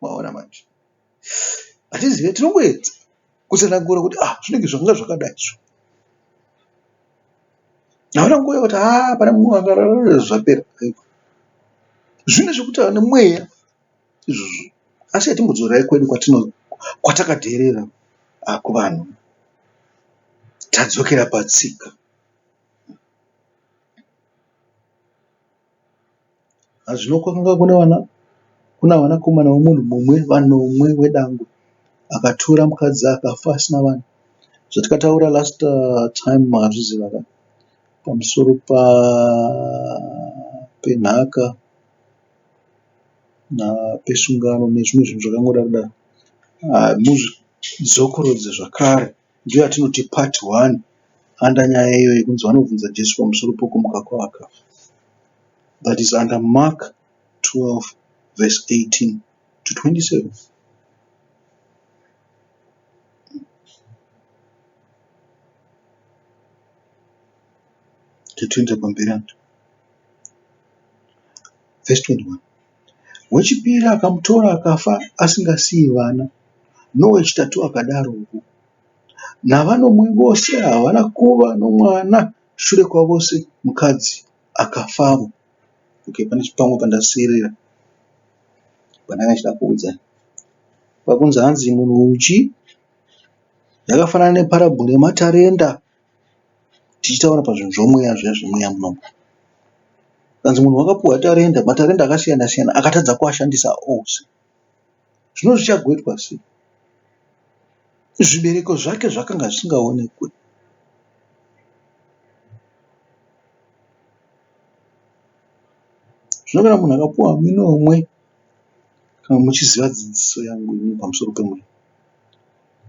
[SPEAKER 1] Maona manje? Hatizive, tinongoedza kutsanangura kuti ah zvinenge zvanga zvakadai so. Havana nguva yekuti ah pane mumwe akarara zvapera. Zvine zvekuti ane mweya izvozvo. Asi hatimbodzorerai kwedu kwatino kwatakadheerera kuvanhu. Tadzokera patsika. Zvino kwakanga kuna vanakomana vomunhu mumwe, vanomwe wedangwe, akatora mukadzi akafa asina vana. Zvatakataura last time makazviziva ka pamusoro penhaka pesungano nezvimwe zvinhu zvakangodaro daro. Muzvidzokorodze zvakare ndiyo yatinoti part one. Under nyaya iyoyo yekunzi vanobvunza Jesu pamusoro pokumuka kwavakafa. That is under Mark 12 verse 18 to 27. Titoenda pamberi antu. Verse 21. Wechipiri akamutora akafa asingasiyi vana, nowechitatu akadarowo. Navanomwe vose havana kuva nomwana shure kwavose mukadzi akafavo. Okay, pane pamwe pandasirira pandanga ndichida kuudzai. Pakunzi hanzi munhu uchi yakafanana neparabhuru yematarenda tichitaura pazvinhu zvomweya zviya zvemweya munomu. Kanzi munhu wakapuhwa tarenda, matarenda akasiyana siyana akatadza kuashandisa ose. Zvino zvichagoitwa sei? Zvibereko zvake zvakanga zvisingaonekwe. Zvino kana munhu akapuwa minomwe, kana muchiziva dzidziso yangu ini pamusoro pemweya,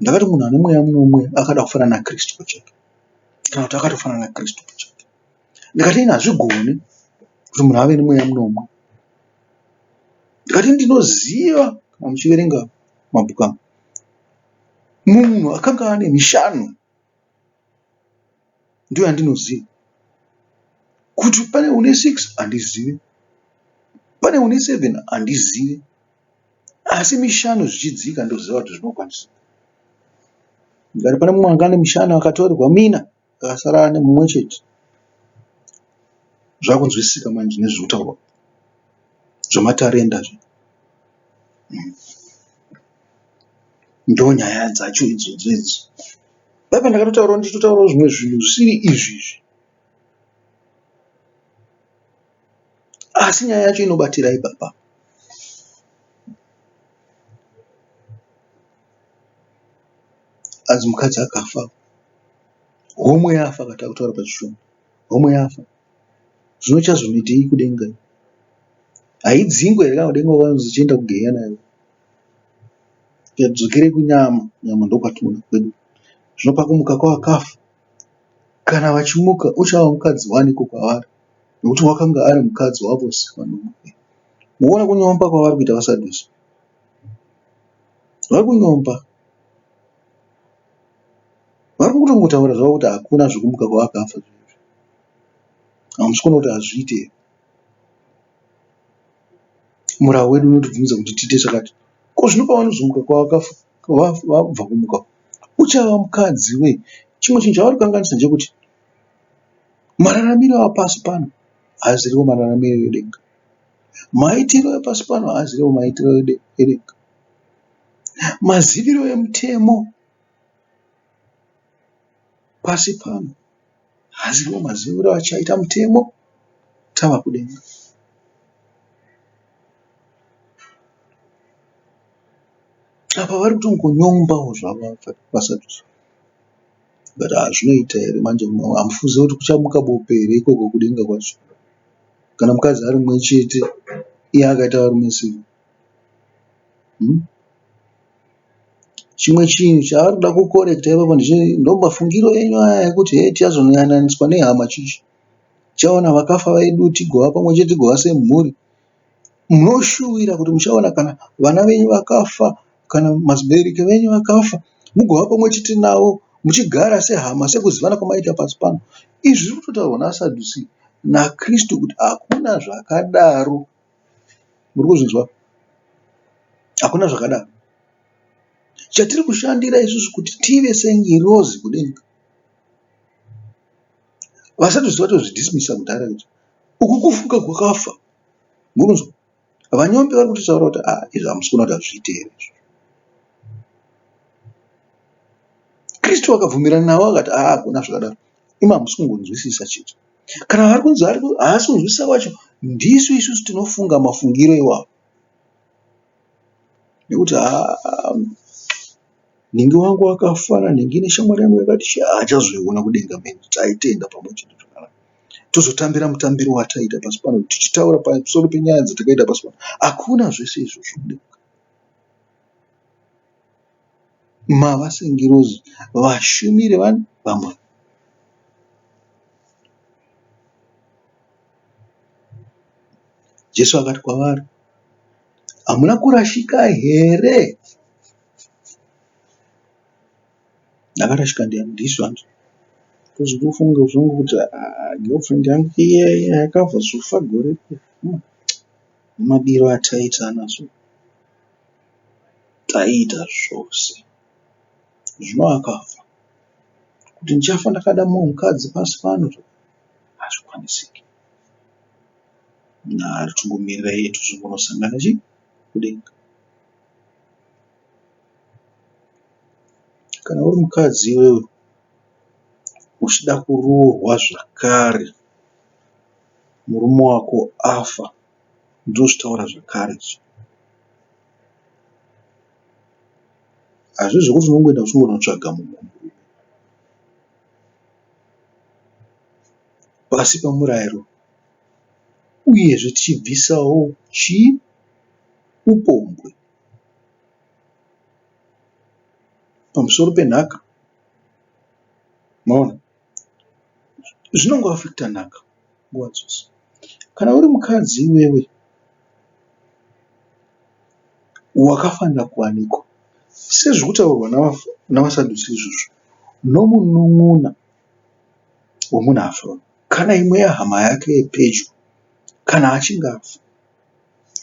[SPEAKER 1] ndakati munhu ane mweya munomwe akada kufanana naKristu pachake, kana kuti akatofanana naKristu pachake. Ndikati ini hazvigoni kuti munhu ave nemweya munomwe. Ndikati ndinoziva kana muchiverenga mabhuku angu, munhu akanga ane mishanu ndiyo yandinoziva. Kuti pane une six handizivi, pane une seven handizivi, asi mishanu zvichidzika ndoziva kuti zvinokwanisika. Ndikati pane mumwe anga ane mishanu akatorerwa mina akasara ane mumwe chete. Zvakunzwisisika manje nezviri kutaurwa zvematarenda zve. Ndonyaya dzacho idzodzo idzo. Paipa ndakatotaurawo ndichitotaurawo zvimwe zvinhu zvisiri izvi izvi. Asi nyaya yacho inobatira ipapa. Hanzi mukadzi akafa. Homwe yafa kana takutaura pachishona. Homwe yafa. Zvino ichazonoitei kudenga? Haidzingwe here kana kudenga kwanzi chienda kugehena iwe. Tikadzokere kunyama, nyama ndokwatinoda kwedu. Zvino pakumuka kwavakafa, kana vachimuka uchava mukadzi waniko kwavari? Nokuti wakanga ari mukadzi wavose vanomuka. Muona kunyomba kwavari kuita vaSadhusi. Vari kunyomba. Vari kutongotaura zvavo kuti hakuna zvekumuka kwavakafa izvi. Hamusi kuona kuti hazviite here? Murau wedu unotibvumidza kuti tiite zvakati. Ko zvino pavanozomuka kwavakafa vabva kumuka uchava mukadzi wei? Chimwe chinhu chavari kukanganisa ndechekuti mararamiro apasi pano haaziriwo mararamiro edenga. Maitiro epasi pano haaziriwo maitiro edenga. Maziviro emutemo pasi pano haaziriwo maziviro achaita mutemo tava kudenga. Apa vari kutongonyombawo zvavo vaSadhusi. But hazvinoita here manje hamufungi kuti kuchamuka bope here ikoko kudenga kwacho? Kana mukadzi ari mumwe chete iye akaita varume sei? Hmm? Chimwe chinhu chavari kuda kukorekta ipapo ndomafungiro enyu aya ekuti hee tichazonoyananiswa nehama chichi. Tichaona vakafa vedu tigova pamwe chete tigova semhuri. Munoshuwira kuti muchaona kana vana venyu vakafa kana vabereki venyu vakafa mugova pamwe chete navo muchigara sehama sekuzivana kwamaita pasi pano. Izvi zviri kutotaurwa naSadhusi naKristu kuti hakuna zvakadaro. Muri kuzvinzwa? Hakuna zvakadaro. Chatiri kushandira isusu kuti tive sengirozi kudenga. Vasadhusi vatozvidhismisa kudhara kuti uku kufunga kwakafa. Mukunzwa? Vanyombi vari kutotaura kuti ah izvi hamusi kuona kuti hazviite here izvi. Kristu akabvumirana navo akati ah hakuna zvakadaro. Imi hamusi kungonzwisisa chete. Kana vari kunzi haasi kunzwisisa kwacho ndisu isusu tinofunga mafungiro iwawo. Nekuti haa nhingi wangu akafa nanhingi neshamwari yangu yakati chii haachazoiona kudenga mheni taitenda pamwe chete zvakanaka. Tozotambira mutambiro wataita pasi pano tichitaura pamusoro penyaya dzatakaita pasi pano. Hakuna zvese izvozvo kudenga. Mava sengirozi vashumiri vani vaMwari. Jesu akati kwavari, Hamuna kurashika here? Ndakarashika ndiani? Ndisu hanti. Tozvitofunga zvangu kuti ah, girlfriend yangu iye yakabva zofa gore Madiro ataiita naso taiita zvose. Zvino akafa. Kuti ndichafa ndakada mumwe mukadzi pasi pano hazvikwanisiki. Mwari tongomirirai yetu tozongonosangana chi kudenga. Kana uri mukadzi iwewe uchida kuroorwa zvakare murume wako afa ndozvitaura zvakare izvi. Hazvisi zvekuti unongoenda uchingonotsvaga mumwe murume. Pasi pemurairo uyezve tichibvisawo chii? Upombwe. Pamusoro penhaka. Maona? Zvinongoafekita nhaka nguva dzose. Kana uri mukadzi iwewe wakafanira kuwanikwa sezviri kutaurwa navaSadhusi izvozvo nomunun'una wemunhu afa kana imwe yehama yake yepedyo kana achinge afa.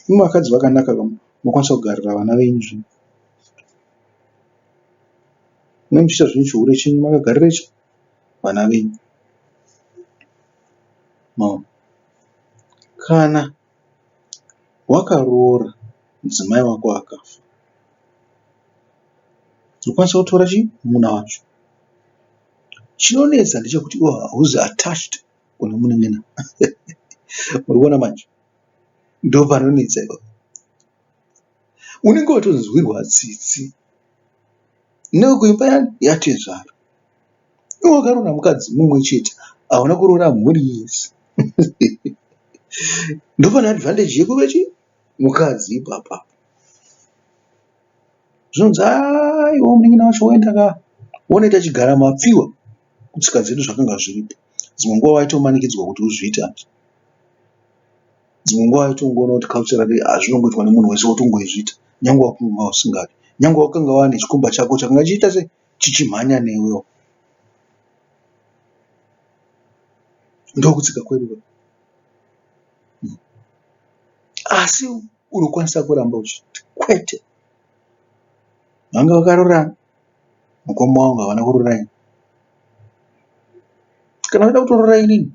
[SPEAKER 1] Imwi vakadzi vakanaka munokwanisa kugarira vana venyu zvenyu. Munenge muchiita zvenyu chihure chenyu makagarira chi vana venyu. Maona? Kana wakaroora mudzimai wako akafa unokwanisa kutora chii munin'ina wacho. Chinonetsa ndechekuti iwe hauzi attached kune munin'ina. Uri kuona manje? Ndopanonetsa ipapo. Unenge watonzwirwa tsitsi nekuimba yatezvara. Iwe wakaroora mukadzi mumwe chete hauna kuroora mhuri yese. Ndopane advantage yekuve chii? Mukadzi ipapa. Zvinonzi aiwa munin'ina wacho waenda ka wonoita chigara mapfiwa. Kutsika dzedu zvakanga zviripo. Dzimwe nguva waitomanikidzwa kuti uzviite. Dzimwe nguva waitongoona kuti culturally hazvinongoitwa nemunhu wese wotongoizviita nyangwe wakanga usingadi. Nyangwe wakanga wane chikomba chako chakanga chichiita sei? Chichimhanya newewo. Ndokutsika kwedu. Asi unokwanisa kuramba uchiti kwete. Vanga vakarorana, mukoma wangu havana kuroora ini. Kana vachida kutoroora inini,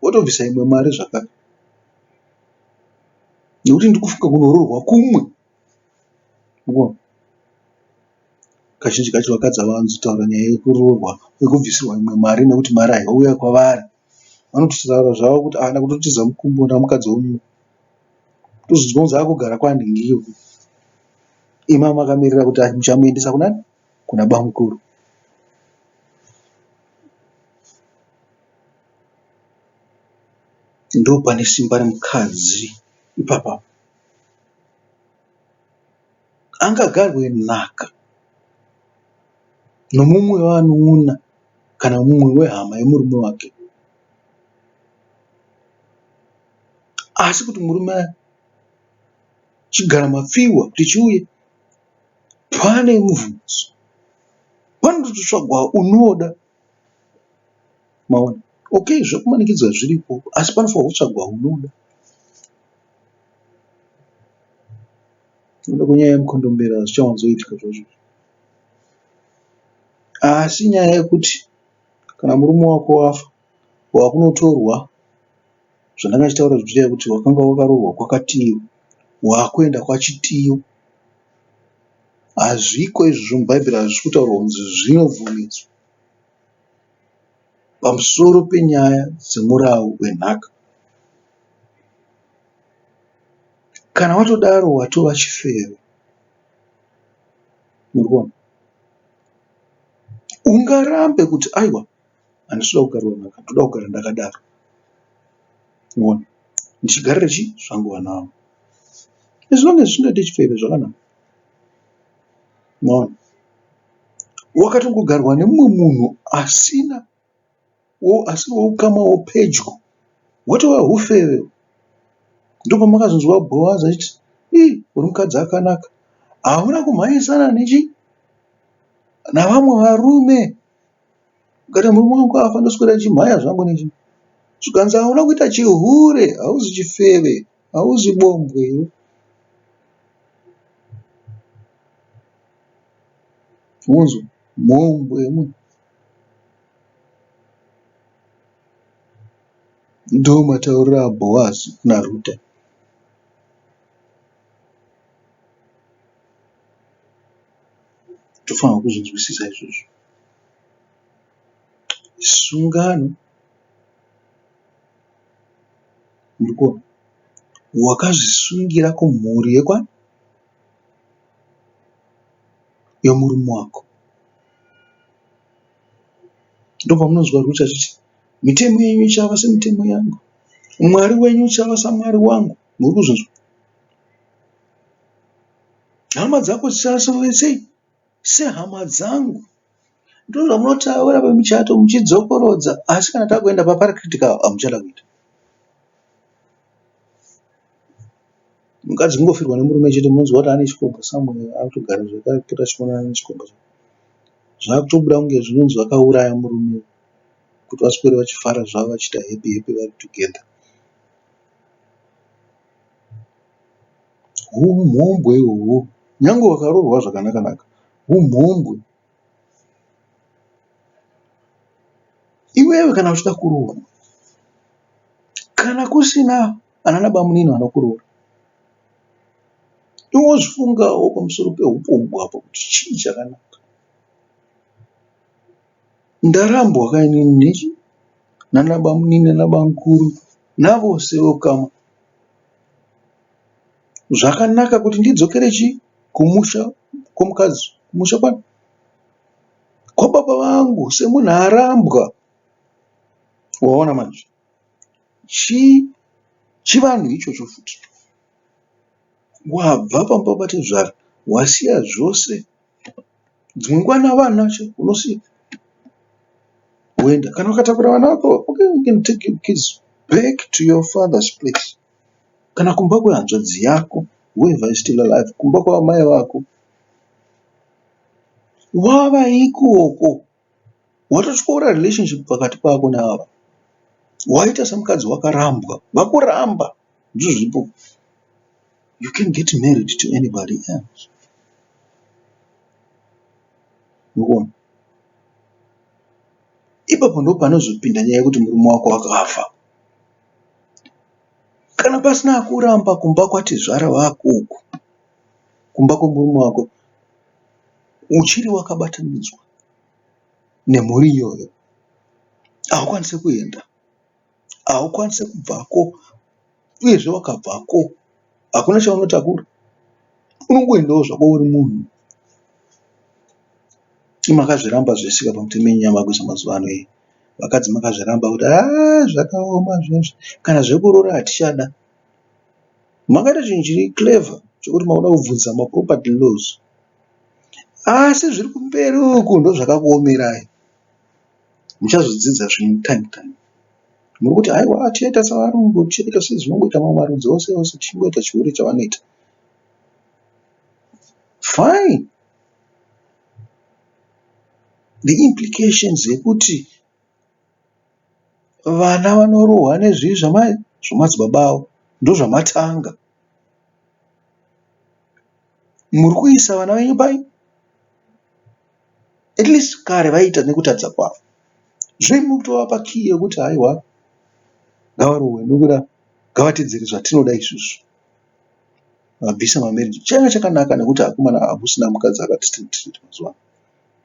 [SPEAKER 1] votobvisa imwe mari zvakare. Nekuti ndiri kufunga kunoroorwa kumwe. Kazhinji kacho vakadzi havawanzotaura nyaya yekuroorwa yekubvisirwa imwe mari nekuti mari haiuye kwavari. Vanototaura zvavo kuti ah ndakutotiza mukumbo ndamukadzi wemunhu. Tozonzwa kunzi akugara kwanhingi uko. Imi makamirira kuti muchamuendesa kunani? Kuna bamukuru. Ndopane simba remukadzi ipapa. Angagarwe nhaka nomumwe wevanun'una kana mumwe wehama yemurume wake. Asi kuti murume chigara mapfihwa kuti chiuye pane mubvunzo. Panototsvagwa unoda. Maona? Okay zvekumanikidzwa zviripo asi panofanirwa kutsvagwa unoda. Nokuda kwenyaya yemukondombera hazvichawanzoitika zvazvo. Asi nyaya yekuti kana murume wako wafa wakunotorwa zvandanga ndichitaura zviya kuti wakanga wakaroorwa kwakatiyo wakuenda kwachitiyo hazviko izvozvo mubhaibheri hazvisi kutaurwa kunzi zvinobvumidzwa pamusoro penyaya dzemurawu wenhaka. Kana watodaro watova chifeve. Murikuona? Ungarambe kuti aiwa handisi kuda kugarwa nhaka ndoda kugara ndakadaro. Unoona? Ndichigarira chii? Zvangu vana vangu. As long as zvisingaite chifeve zvakanaka. Unoona? Wakatongogarwa nemumwe munhu asina asiri weukama wepedyo hwatova hufeve. Ndopamakazonzwa Bhoazi achiti, Ii, uri mukadzi akanaka. Hauna kumhanyisana nechi navamwe varume. Ukati murume wangu afa ndoswera ndichimhanya zvangu nechi. Zvikanzi hauna kuita chihure, hauzi chifeve, hauzi bombwe iwe. Unzwa mhombwe yemunhu. Ndomatauriro aBhoazi kuna Ruta. Tofanirwa kuzvinzwisisa izvozvo. Sungano murikuona wakazvisungira kumhuri yekwa yemurume wako. Ndopamunonzwa Ruti achiti mitemo yenyu ichava semitemo yangu, Mwari wenyu uchava saMwari wangu. Muri kuzvinzwa? Hama dzako dzichava sei? Sehama dzangu. Ndozvamunotaura pamuchato muchidzokorodza asi kana takuenda papractical hamuchada kuita. Mukadzi kungofirwa nemurume chete munonzwa kuti ane chikomba somewhere akutogara zvakare kupota achionana nechikomba chake. Zvakutobuda kunge zvinonzi vakauraya murume kuti vaswere vachifara zvavo vachiita happy happy vari together. Humhombwe ihwohwo nyangwe wakaroorwa zvakanaka naka humhombwe. Iwewe kana uchida kuroorwa kana kusina anana bamunini vanokuroora iwe wozvifungawo pamusoro pehupombwe apo kuti chii chakanaka. Ndarambwa ka inini nechi nana bamunini nana bamukuru navose veukama. Zvakanaka kuti ndidzokere chii kumusha kwomukadzi kumusha kwani kwababa vangu semunhu arambwa. Waona manje chii chivanhu ichocho futi. Wabva pamba patezvara wasiya zvose dzimwe nguva navana unosiya woenda. Kana ukatakura vana vako okay you can take your kids back to your father's place kana kumba kwehanzvadzi yako whoever is still alive kumba kwamai vako. Wava ikoko watotyora relationship pakati pako neava. Waita semukadzi wakarambwa, vakuramba ndizvo zviripo. You can get married to anybody else. Urikuona? Ipapo ndopanozopinda nyaya yekuti murume wako akafa. Kana pasina akuramba kumba kwatezvara vako uku, kumba kwemurume wako, uchiri wakabatanidzwa nemhuri iyoyo, haukwanise kuenda, haukwanise kubvako uyezve wakabvako hakuna chaunotakura unongoendawo zvako uri munhu. Makazviramba zvese ka pamutemo yenyu yamakuisa mazuva ano iyi. Vakadzi makazviramba kuti haa zvakaoma zvinezvi kana zvekuroora hatichada. Makaita chinhu chiri clever chekuti makuda kubvunza maproperty laws. Asi zviri kumberi uku ndozvakakuomerai. Muchazodzidza zvenyu time time. Muri kuti haiwa tichaita sevarungu tichaita sezvinongoita mamwe marudzi ose ose tichingoita chihure chavanoita. Fine. The implications ekuti vana vanorohwa nezvii zvamai zvamadzibaba avo ndozvamatanga. Muri kuisa vana venyu pai? At least kare vaiita nekutadza kwavo. Zvino imi mukutovapa key yekuti haiwa ngavarohwe nekuda ngavatedzere zvatinoda isusu. Vabvisa mamarriage. Chaiva chakanaka nekuti akomana hakusina mukadzi akati straight straight mazuva ano.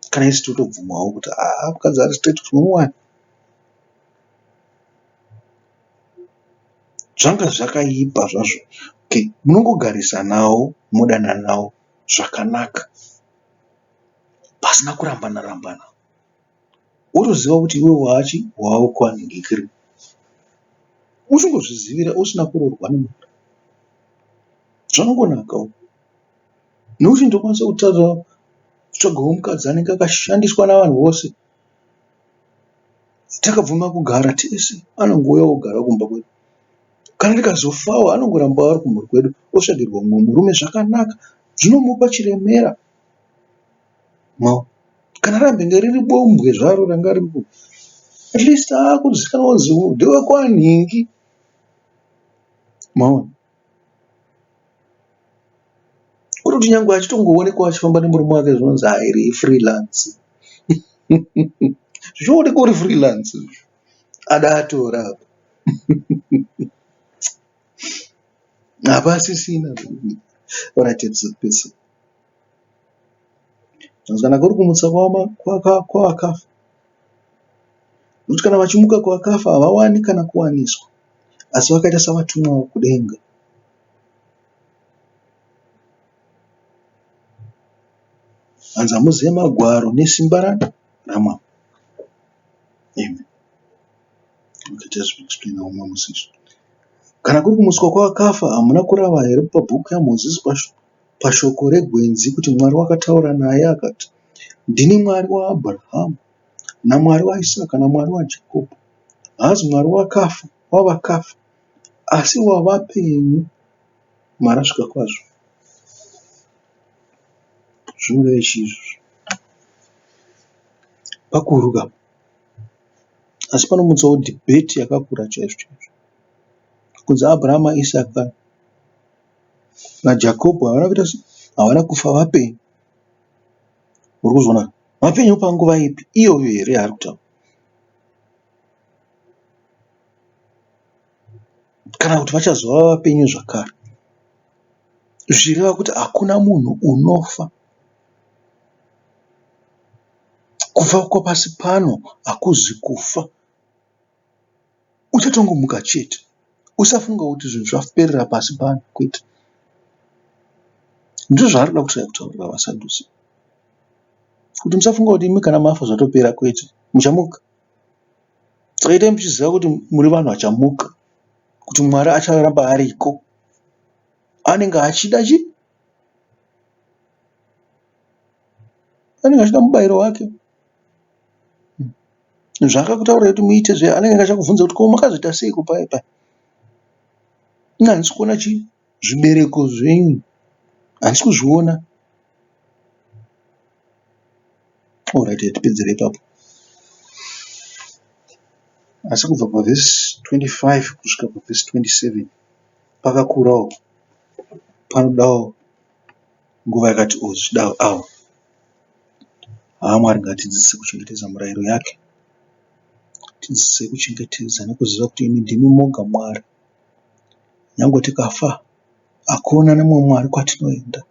[SPEAKER 1] Kana isu totobvumawo kuti haa mukadzi ari straight tinomuwana. Zvanga zvakaipa zvazvo. Okay, munongogarisanawo modananawo zvakanaka pasina kurambana rambana. Wotoziva kuti iwewe waachi waakwanhingikiri. Uchingozvizivira usina kuroorwa nemunhu. Zvakangonakawo. Nekuti ndokwanisa kutaura kutsvagawo mukadzi anenge akashandiswa navanhu vose. Takabvuma kugara tese anongouya ogara kumba kwedu. Kana ndikazofawo anongoramba ari kumhuri kwedu otsvagirwa mumwe murume zvakanaka zvinomupa chiremera. Maona? Kana rambenge riri bombwe zvaro ranga riri at least akuzikanwa kunzi ndewekwanhingi. Maona? Kuri kuti nyangwe achitongoonekwa achifamba nemurume wake zvinonzi haa iri ifreelance. Zvichionekwa uri freelance. Ada atora apa. Hapasisina. Alright, tipedzise. Zvanzi kana kuri kumutsa kwavakafa. Nokuti kana vachimuka kuvakafa havawani kana kuwaniswa, asi vakaita savatumwa vokudenga. Hanzi hamuzive magwaro nesimba raMwari. Amen. Okay, just explain umwe musi izvi. Kana kuri kumutswa kwavakafa, hamuna kurava here pabhuku yaMozisi pashoko regwenzi kuti Mwari wakataura naye akati, Ndini Mwari waAbhurahamu naMwari waIsaka naMwari waJakobho. Haazi Mwari wakafa, wavakafa, asi wavapenyu. Marasvika kwazvo. Zvinoreva chii izvozvo? Pakuru ka. Asi panomutsawo debate yakakura chaizvo chaizvo. Kunzi Abrahama, Isaka naJakobho havana kuita sei? Havana kufa vapenyu. Uri kuzviona? Vapenyu panguva ipi? Iyoyo here yaari kutaura? Kana kuti vachazova vapenyu zvakare. Zvichireva kuti hakuna munhu unofa. Kufa kwapasi pano hakuzi kufa. Uchatongomuka chete. Usafunga kuti zvinhu zvaperera pasi pano kwete. Ndizvo zvaari kuda kutaurira vaSadhusi. Kuti musafunga kuti imi kana mafa zvatopera kwete. Muchamuka. Saka itai muchiziva kuti muri vanhu vachamuka. Kuti Mwari acharamba ariko. Anenge achida chii? Anenge achida mubairo wake. Zvaakakutaurirai kuti muite zviya anenge achakubvunza kuti ko makazoita seiko paye paye. Ini handisi kuona chii zvibereko zvenyu handisi kuzviona. Alright tipedzere ipapo. Asi kubva pavhesi 25 kusvika pavhesi 27 pakakurawo panodawo nguva yakati oo zvichidawo awo. Haa Mwari ngatidzidzise kuchengetedza murayiro yake. Tidzidzise kuchengetedza nekuziva kuti imi ndimi moga Mwari. Nyangwe tikafa hakuna nemumwe Mwari kwatinoenda.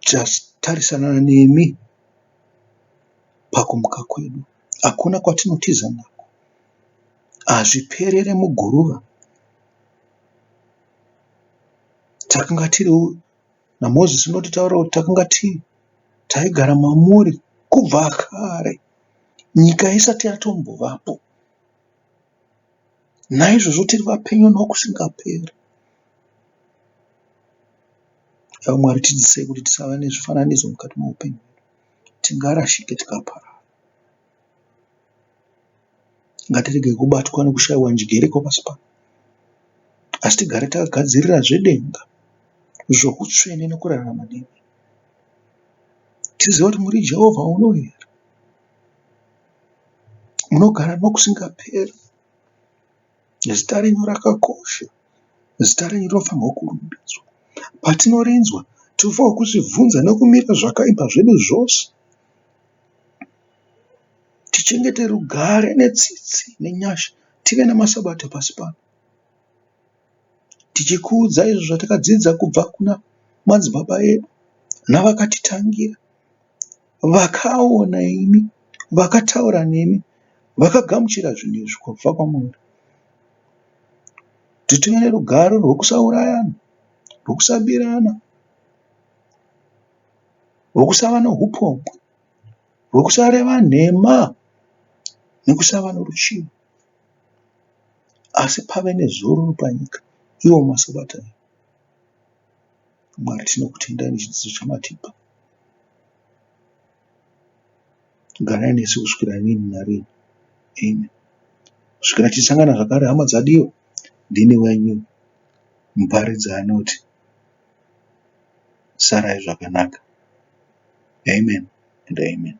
[SPEAKER 1] Tichatarisana nemi pakumuka kwedu. Hakuna kwatinotiza nako. Hazviperere muguruva. Takanga tiri naMozisi unotitaurira kuti takanga tiri taigara mamuri kubva kare nyika isati yatombovapo. Naizvozvo tiri vapenyu nokusingaperi. Haiwa Mwari tidzidzisei kuti tisava nezvifananidzo mukati meupenyu hwedu. Tingarashike tikaparara. Ngatiregei kubatwa nekushaiwa njere kwapasi pano, asi tigare takagadzirira zvedenga, zvohutsvene nokurarama nemi. Tizive kuti muri Jehovha unoyera, munogara nokusingaperi. Zita renyu rakakosha, zita renyu rinofanirwa kurumbidzwa. Patinorinzwa tinofanirwa kuzvibvunza nokumira zvakaipa zvedu zvose. Tichengete rugare netsitsi nenyasha tive namasabata pasi pano. Tichikuudza izvo zvatakadzidza kubva kuna madzibaba edu navakatitangira. Vakaona imi, vakataura nemi, vakagamuchira zvinhu izvi kubva kwamuri. Kuti tive nerugare rwokusaurayana, rwokusabirana, rwokusava nohupombwe. Rwokusareva nhema nekusava noruchiva, asi pave nezororo panyika iwo maSabata. Mwari tinokutendai nechidzidzo chamatipa. Garai nesu kusvikira rini narini. Amen. Kusvikira tichisangana zvakare hama dzadiwa. Ndini wenyu muparidzi anoti sarai zvakanaka. Amen and amen.